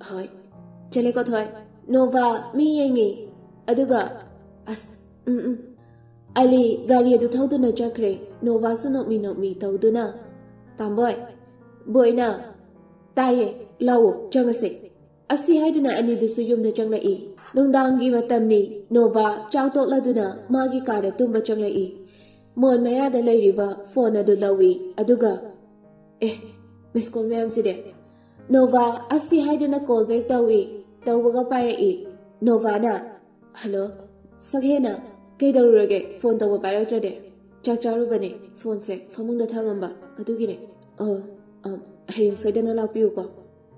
"ꯍꯣꯏ, ꯆꯠꯂꯦꯀꯣ ꯊꯣꯏ꯫" ꯅꯣꯚꯥ ꯃꯤ ꯌꯦꯡꯉꯤ, ꯑꯗꯨꯒ, "ꯑꯁ, ꯎꯝ, ꯎꯝ꯫" ꯑꯂꯤ ꯒꯥꯔꯤ ꯑꯗꯨ ꯊꯧꯗꯨꯅ ꯆꯠꯈ꯭ꯔꯦ꯫ ꯅꯣꯚꯥꯁꯨ ꯅꯣꯛꯃꯤ ꯅꯣꯛꯃꯤ ꯇꯧꯗꯨꯅ, "ꯇꯥꯝꯕꯣꯏ꯫" ꯕꯣꯏꯅ, "ꯇꯥꯏꯌꯦ, ꯂꯥꯛꯑꯣ, ꯆꯪꯉꯁꯦ꯫" ꯑꯁꯤ ꯍꯥꯏꯗꯨꯅ ꯑꯅꯤꯗꯨꯁꯨ ꯌꯨꯝꯗ ꯆꯪꯂꯛꯏ꯫ ꯅꯨꯡꯗꯥꯡꯒꯤ ꯃꯇꯝꯅꯤ꯫ ꯅꯣꯚꯥ ꯆꯥꯛ ꯇꯣꯛꯂꯗꯨꯅ ꯃꯥꯒꯤ ꯀꯥꯗ ꯇꯨꯝꯕ ꯆꯪꯂꯛꯏ꯫ ꯃꯣꯟ ꯃꯌꯥꯗ ꯂꯩꯔꯤꯕ ꯐꯣꯟ ꯑꯗꯨ ꯂꯧꯏ, ꯑꯗꯨꯒ, "ꯑꯦ, ꯃꯤꯁ ꯀꯣꯜ ꯃꯌꯥꯝꯁꯤꯗꯤ?" ꯅꯣꯚꯥ ꯑꯁꯤ ꯍꯥꯏꯗꯨꯅ ꯀꯣꯜ ꯕꯦꯛ ꯇꯧꯏ꯫ ꯇꯧꯕꯒ ꯄꯥꯏꯔꯛꯏ꯫ ꯅꯣꯚꯥꯅ, "ꯍꯜꯂꯣ, ꯁꯛꯍꯦꯟꯅ, ꯀꯩꯗꯧꯔꯨꯔꯒꯦ ꯐꯣꯟ ꯇꯧꯕ ꯄꯥꯏꯔꯛꯇ꯭ꯔꯗꯤ?" "ꯆꯥꯛ ꯆꯥꯔꯨꯕꯅꯦ, ꯐꯣꯟꯁꯦ ꯐꯃꯨꯡꯗ ꯊꯝꯃꯝꯕ, ꯑꯗꯨꯒꯤꯅꯦ꯫" "ꯑꯣ, ꯑ, ꯍꯌꯦꯡ ꯁꯣꯏꯗꯅ ꯂꯥꯛꯄꯤꯌꯨꯀꯣ꯫"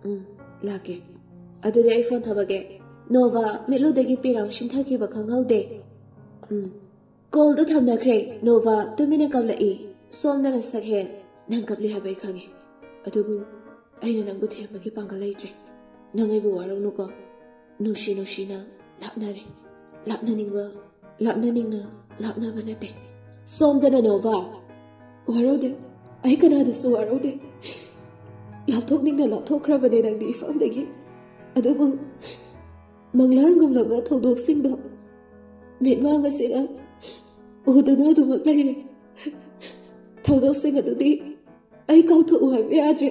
"ꯎꯝ, ꯂꯥꯛꯀꯦ꯫ ꯑꯗꯨꯗꯤ ꯑꯩ ꯐꯣꯟ ꯊꯝꯃꯒꯦ꯫" ꯅꯣꯚꯥ ꯃꯤꯠꯂꯨꯗꯒꯤ ꯄꯤꯔꯥꯡ ꯁꯤꯟꯊꯈꯤꯕ ꯈꯪꯍꯧꯗꯦ꯫ "ꯎꯝ꯫" ꯀꯣꯜꯗꯨ ꯊꯝꯅꯈ꯭ꯔꯦ꯫ ꯅꯣꯚꯥ ꯇꯨꯃꯤꯟꯅ ꯀꯞꯂꯛꯏ꯫ ꯁꯣꯝꯗꯅ ꯁꯛꯍꯦꯟ, "ꯅꯪ ꯀꯞꯂꯤ ꯍꯥꯏꯕ ꯑꯩ ꯈꯪꯉꯤ, ꯑꯗꯨꯕꯨ ꯑꯩꯅ ꯅꯪꯕꯨ ꯊꯦꯝꯕꯒꯤ ꯄꯥꯡꯒꯜ ꯂꯩꯇ꯭ꯔꯦ꯫ ꯅꯪ ꯑꯩꯕꯨ ꯋꯥꯔꯧꯅꯨꯀꯣ꯫ ꯅꯨꯡꯁꯤ ꯅꯨꯡꯁꯤꯅ ꯂꯥꯞꯅꯔꯦ꯫ ꯂꯥꯞꯅꯅꯤꯡꯕ, ꯂꯥꯞꯅꯅꯤꯡꯅ ꯂꯥꯞꯅꯕ ꯅꯠꯇꯦ꯫" ꯁꯣꯝꯗꯅ ꯅꯣꯚꯥ, "ꯋꯥꯔꯧꯗꯦ, ꯑꯩ ꯀꯅꯥꯗꯁꯨ ꯋꯥꯔꯧꯗꯦ꯫ ꯂꯥꯞꯊꯣꯛꯅꯤꯡꯅ ꯂꯥꯞꯊꯣꯛꯈ꯭ꯔꯕꯅꯦ ꯅꯪꯗꯤ ꯏꯐꯝꯗꯒꯤ꯫ ꯑꯗꯨꯕꯨ ꯃꯪꯂꯥꯟꯒꯨꯝꯂꯕ ꯊꯧꯗꯣꯛꯁꯤꯡꯗꯣ ꯃꯤꯠꯃꯥꯡ ꯑꯁꯤꯗ ꯎꯗꯨꯅ ꯑꯗꯨꯃꯛ ꯂꯩꯔꯦ꯫ ꯊꯧꯗꯣꯛꯁꯤꯡ ꯑꯗꯨꯗꯤ ꯑꯩ ꯀꯥꯎꯊꯣꯛꯎ ꯍꯥꯏꯕ ꯌꯥꯗ꯭ꯔꯦ꯫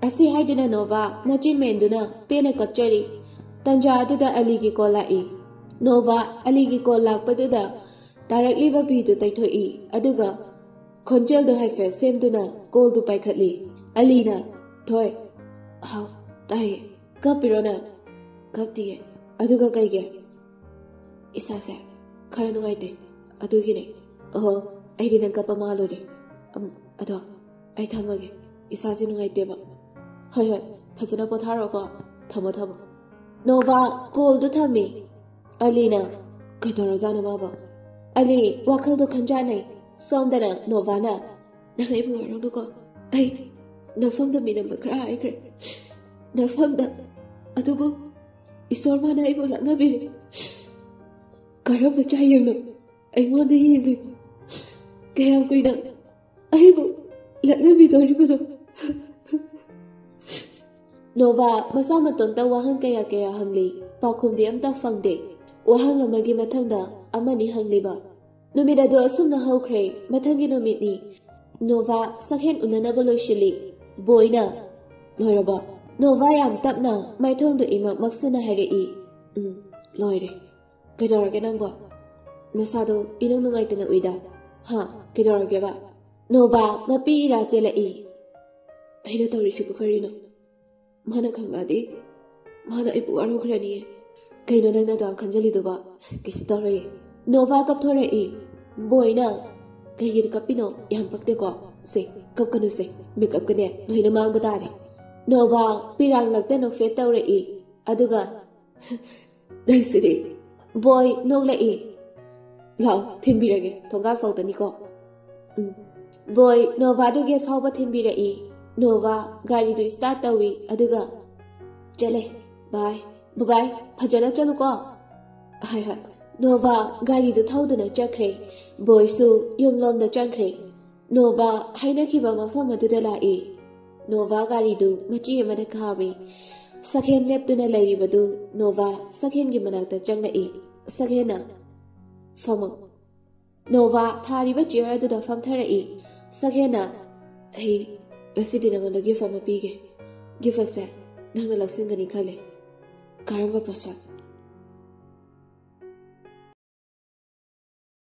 ꯑꯁꯤ ꯍꯥꯏꯗꯨꯅ ꯅꯣꯚꯥ ꯃꯆꯤꯟ ꯃꯦꯟꯗꯨꯅ ꯄꯦꯟꯅ ꯀꯞꯆꯔꯤ꯫ ꯇꯟꯖꯥ ꯑꯗꯨꯗ ꯑꯂꯤꯒꯤ ꯀꯣꯜ ꯂꯥꯛꯏ꯫ ꯅꯣꯚꯥ ꯑꯂꯤꯒꯤ ꯀꯣꯜ ꯂꯥꯛꯄꯗꯨꯗ ꯇꯥꯔꯛꯂꯤꯕ ꯄꯤꯗꯨ ꯇꯩꯊꯣꯛꯏ, ꯑꯗꯨꯒ ꯈꯣꯟꯖꯦꯜꯗꯨ ꯍꯥꯏꯐꯦꯠ ꯁꯦꯝꯗꯨꯅ ꯀꯣꯜꯗꯨ ꯄꯥꯏꯈꯠꯂꯤ꯫ ꯑꯂꯤꯅ, "ꯊꯣꯏ꯫" "ꯍꯥꯎ, ꯇꯥꯏꯌꯦ꯫ ꯀꯞꯄꯤꯔꯣ ꯅꯪ?" "ꯀꯞꯇꯤꯌꯦ꯫ ꯑꯗꯨꯒ ꯀꯩꯒꯤ?" "ꯏꯁꯥꯁꯦ ꯈꯔ ꯅꯨꯡꯉꯥꯏꯇꯦ, ꯑꯗꯨꯒꯤꯅꯦ꯫" "ꯑꯣꯍꯣ, ꯑꯩꯗꯤ ꯅꯪ ꯀꯞꯄ ꯃꯥꯜꯂꯨꯔꯦ꯫ ꯑꯝ, ꯑꯗꯣ ꯑꯩ ꯊꯝꯃꯒꯦ, ꯏꯁꯥꯁꯦ ꯅꯨꯡꯉꯥꯏꯇꯦꯕ꯫" "ꯍꯣꯏ, ꯍꯣꯏ, ꯐꯖꯅ ꯄꯣꯊꯥꯔꯣꯀꯣ꯫ ꯊꯝꯃꯣ, ꯊꯝꯃꯣ꯫" ꯅꯣꯚꯥ ꯀꯣꯜꯗꯨ ꯊꯝꯃꯤ꯫ ꯑꯂꯤꯅ, "ꯀꯩꯗꯧꯔꯖꯥꯠꯅꯣ ꯃꯥꯕꯣ?" ꯑꯂꯤ ꯋꯥꯈꯜꯗꯣ ꯈꯟꯖꯥꯟꯅꯩ꯫ ꯁꯣꯝꯗꯅ ꯅꯣꯚꯥꯅ, "ꯅꯪ ꯑꯩꯕꯨ ꯋꯥꯔꯧꯅꯨꯀꯣ꯫ ꯑꯩ ꯅꯐꯝꯗ ꯃꯤꯅꯝꯕ ꯈꯔ ꯍꯥꯏꯈ꯭ꯔꯦ꯫ ꯅꯐꯝꯗ꯫ ꯑꯗꯨꯕꯨ ꯏꯁꯣꯔ ꯃꯥꯅ ꯑꯩꯕꯨ ꯂꯥꯛꯅꯕꯤꯔꯦ꯫ ꯀꯔꯝꯕ ꯆꯥꯌꯦꯡꯅꯣ ꯑꯩꯉꯣꯟꯗ ꯌꯦꯡꯂꯤꯕ? ꯀꯌꯥꯝ ꯀꯨꯏꯅ ꯑꯩꯕꯨ ꯂꯛꯅꯕꯤꯗꯣꯔꯤꯕꯅꯣ?" ꯅꯣꯚꯥ ꯃꯁꯥ ꯃꯇꯣꯝꯇ ꯋꯥꯍꯪ ꯀꯌꯥ ꯀꯌꯥ ꯍꯪꯂꯤ, ꯄꯥꯎꯈꯨꯝꯗꯤ ꯑꯝꯇ ꯐꯪꯗꯦ꯫ ꯋꯥꯍꯪ ꯑꯃꯒꯤ ꯃꯊꯪꯗ ꯑꯃꯅꯤ ꯍꯪꯂꯤꯕ꯫ ꯅꯨꯃꯤꯠ ꯑꯗꯨ ꯑꯁꯨꯝꯅ ꯍꯧꯈ꯭ꯔꯦ꯫ ꯃꯊꯪꯒꯤ ꯅꯨꯃꯤꯠꯅꯤ꯫ ꯅꯣꯚꯥ ꯁꯛꯍꯦꯟ ꯎꯅꯅꯕ ꯂꯣꯏꯁꯤꯜꯂꯤ꯫ ꯕꯣꯏꯅ, "ꯂꯣꯏꯔꯕꯣ?" ꯅꯣꯚꯥ ꯌꯥꯝ ꯇꯞꯅ ꯃꯥꯏꯊꯣꯡꯗꯨ ꯏꯃꯛ ꯃꯛꯁꯤꯟꯅ ꯍꯥꯏꯔꯛꯏ꯫ "ꯎꯝ, ꯂꯣꯏꯔꯦ꯫ ꯀꯩꯗꯧꯔꯒꯦ ꯅꯪꯕꯣ? ꯅꯁꯥꯗꯣ ꯏꯅꯨꯡ ꯅꯨꯡꯉꯥꯏꯇꯅ ꯎꯏꯗ꯫ ꯍꯥ, ꯀꯩꯗꯧꯔꯒꯦꯕ?" ꯅꯣꯚꯥ ꯃꯄꯤ ꯏꯔꯥ ꯆꯦꯜꯂꯛꯏ꯫ "ꯑꯩꯅ ꯇꯧꯔꯤꯁꯤꯕꯨ ꯀꯔꯤꯅꯣ? ꯃꯥꯅ ꯈꯪꯂꯛꯑꯗꯤ ꯃꯥꯅ ꯑꯩꯕꯨ ꯋꯥꯔꯧꯈ꯭ꯔꯅꯤꯌꯦ꯫" "ꯀꯩꯅꯣ ꯅꯪꯅ ꯑꯗꯨꯌꯥꯝ ꯈꯟꯖꯜꯂꯤꯗꯨꯕꯣ? ꯀꯩꯁꯨ ꯇꯧꯔꯣꯏꯌꯦ꯫" ꯅꯣꯚꯥ ꯀꯞꯊꯣꯔꯛꯏ꯫ ꯕꯣꯏꯅ, "ꯀꯩꯒꯤ ꯀꯞꯄꯤꯅꯣ? ꯌꯥꯝ ꯄꯛꯇꯦꯀꯣ꯫ ꯁꯦ, ꯀꯞꯀꯅꯨꯁꯦ꯫ ꯃꯦꯀꯞꯀꯅꯦ ꯂꯣꯏꯅ ꯃꯥꯡꯕ ꯇꯥꯔꯦ꯫" ꯅꯣꯚꯥ ꯄꯤꯔꯥꯡꯂꯛꯇ ꯅꯣꯛꯐꯦꯠ ꯇꯧꯔꯛꯏ꯫ ꯑꯗꯨꯒ, "ꯅꯪꯁꯤꯗꯤ꯫" ꯕꯣꯏ ꯅꯣꯛꯂꯛꯏ꯫ "ꯂꯥꯛꯑꯣ, ꯊꯤꯟꯕꯤꯔꯒꯦ, ꯊꯣꯡꯒꯥꯜ ꯐꯥꯎꯗꯅꯤꯀꯣ꯫" ꯎꯝ꯫ ꯕꯣꯏ ꯅꯣꯚꯥꯗꯨ ꯒꯦꯠ ꯐꯥꯎꯕ ꯊꯤꯟꯕꯤꯔꯛꯏ꯫ ꯅꯣꯚꯥ ꯒꯥꯔꯤꯗꯨ start ꯇꯧꯏ, ꯑꯗꯨꯒ, "ꯆꯠꯂꯦ, bye, bye bye, ꯐꯖꯅ ꯆꯠꯂꯨꯀꯣ꯫" "ꯍꯣꯏ, ꯍꯣꯏ꯫" ꯅꯣꯚꯥ ꯒꯥꯔꯤꯗꯨ ꯊꯧꯗꯨꯅ ꯆꯠꯈ꯭ꯔꯦ꯫ ꯕꯣꯏꯁꯨ ꯌꯨꯝꯂꯣꯝꯗ ꯆꯪꯈ꯭ꯔꯦ꯫ ꯅꯣꯚꯥ ꯍꯥꯏꯅꯈꯤꯕ ꯃꯐꯝ ꯑꯗꯨꯗ ꯂꯥꯛꯏ꯫ ꯅꯣꯚꯥ ꯒꯥꯔꯤꯗꯨ ꯃꯆꯤ ꯑꯃꯗ ꯈꯥꯝꯃꯤ꯫ ꯁꯛꯍꯦꯟ ꯂꯦꯞꯇꯨꯅ ꯂꯩꯔꯤꯕꯗꯨ ꯅꯣꯚꯥ ꯁꯛꯍꯦꯟꯒꯤ ꯃꯅꯥꯛꯇ ꯆꯪꯂꯛꯏ꯫ ꯁꯛꯍꯦꯟꯅ, "ꯐꯝꯃꯨ꯫" ꯅꯣꯚꯥ ꯊꯥꯔꯤꯕ ꯆꯤꯌꯔ ꯑꯗꯨꯗ ꯐꯝꯊꯔꯛꯏ꯫ ꯁꯛꯍꯦꯟꯅ, "ꯑꯩ ꯉꯁꯤꯗꯤ ꯅꯉꯣꯟꯗ ꯒꯤꯐ ꯑꯃ ꯄꯤꯒꯦ꯫ ꯒꯤꯐ ꯑꯁꯦ ꯅꯪꯅ ꯂꯧꯁꯤꯟꯒꯅꯤ ꯈꯜꯂꯦ꯫" "ꯀꯔꯝꯕ ꯄꯣꯠꯁꯛ?"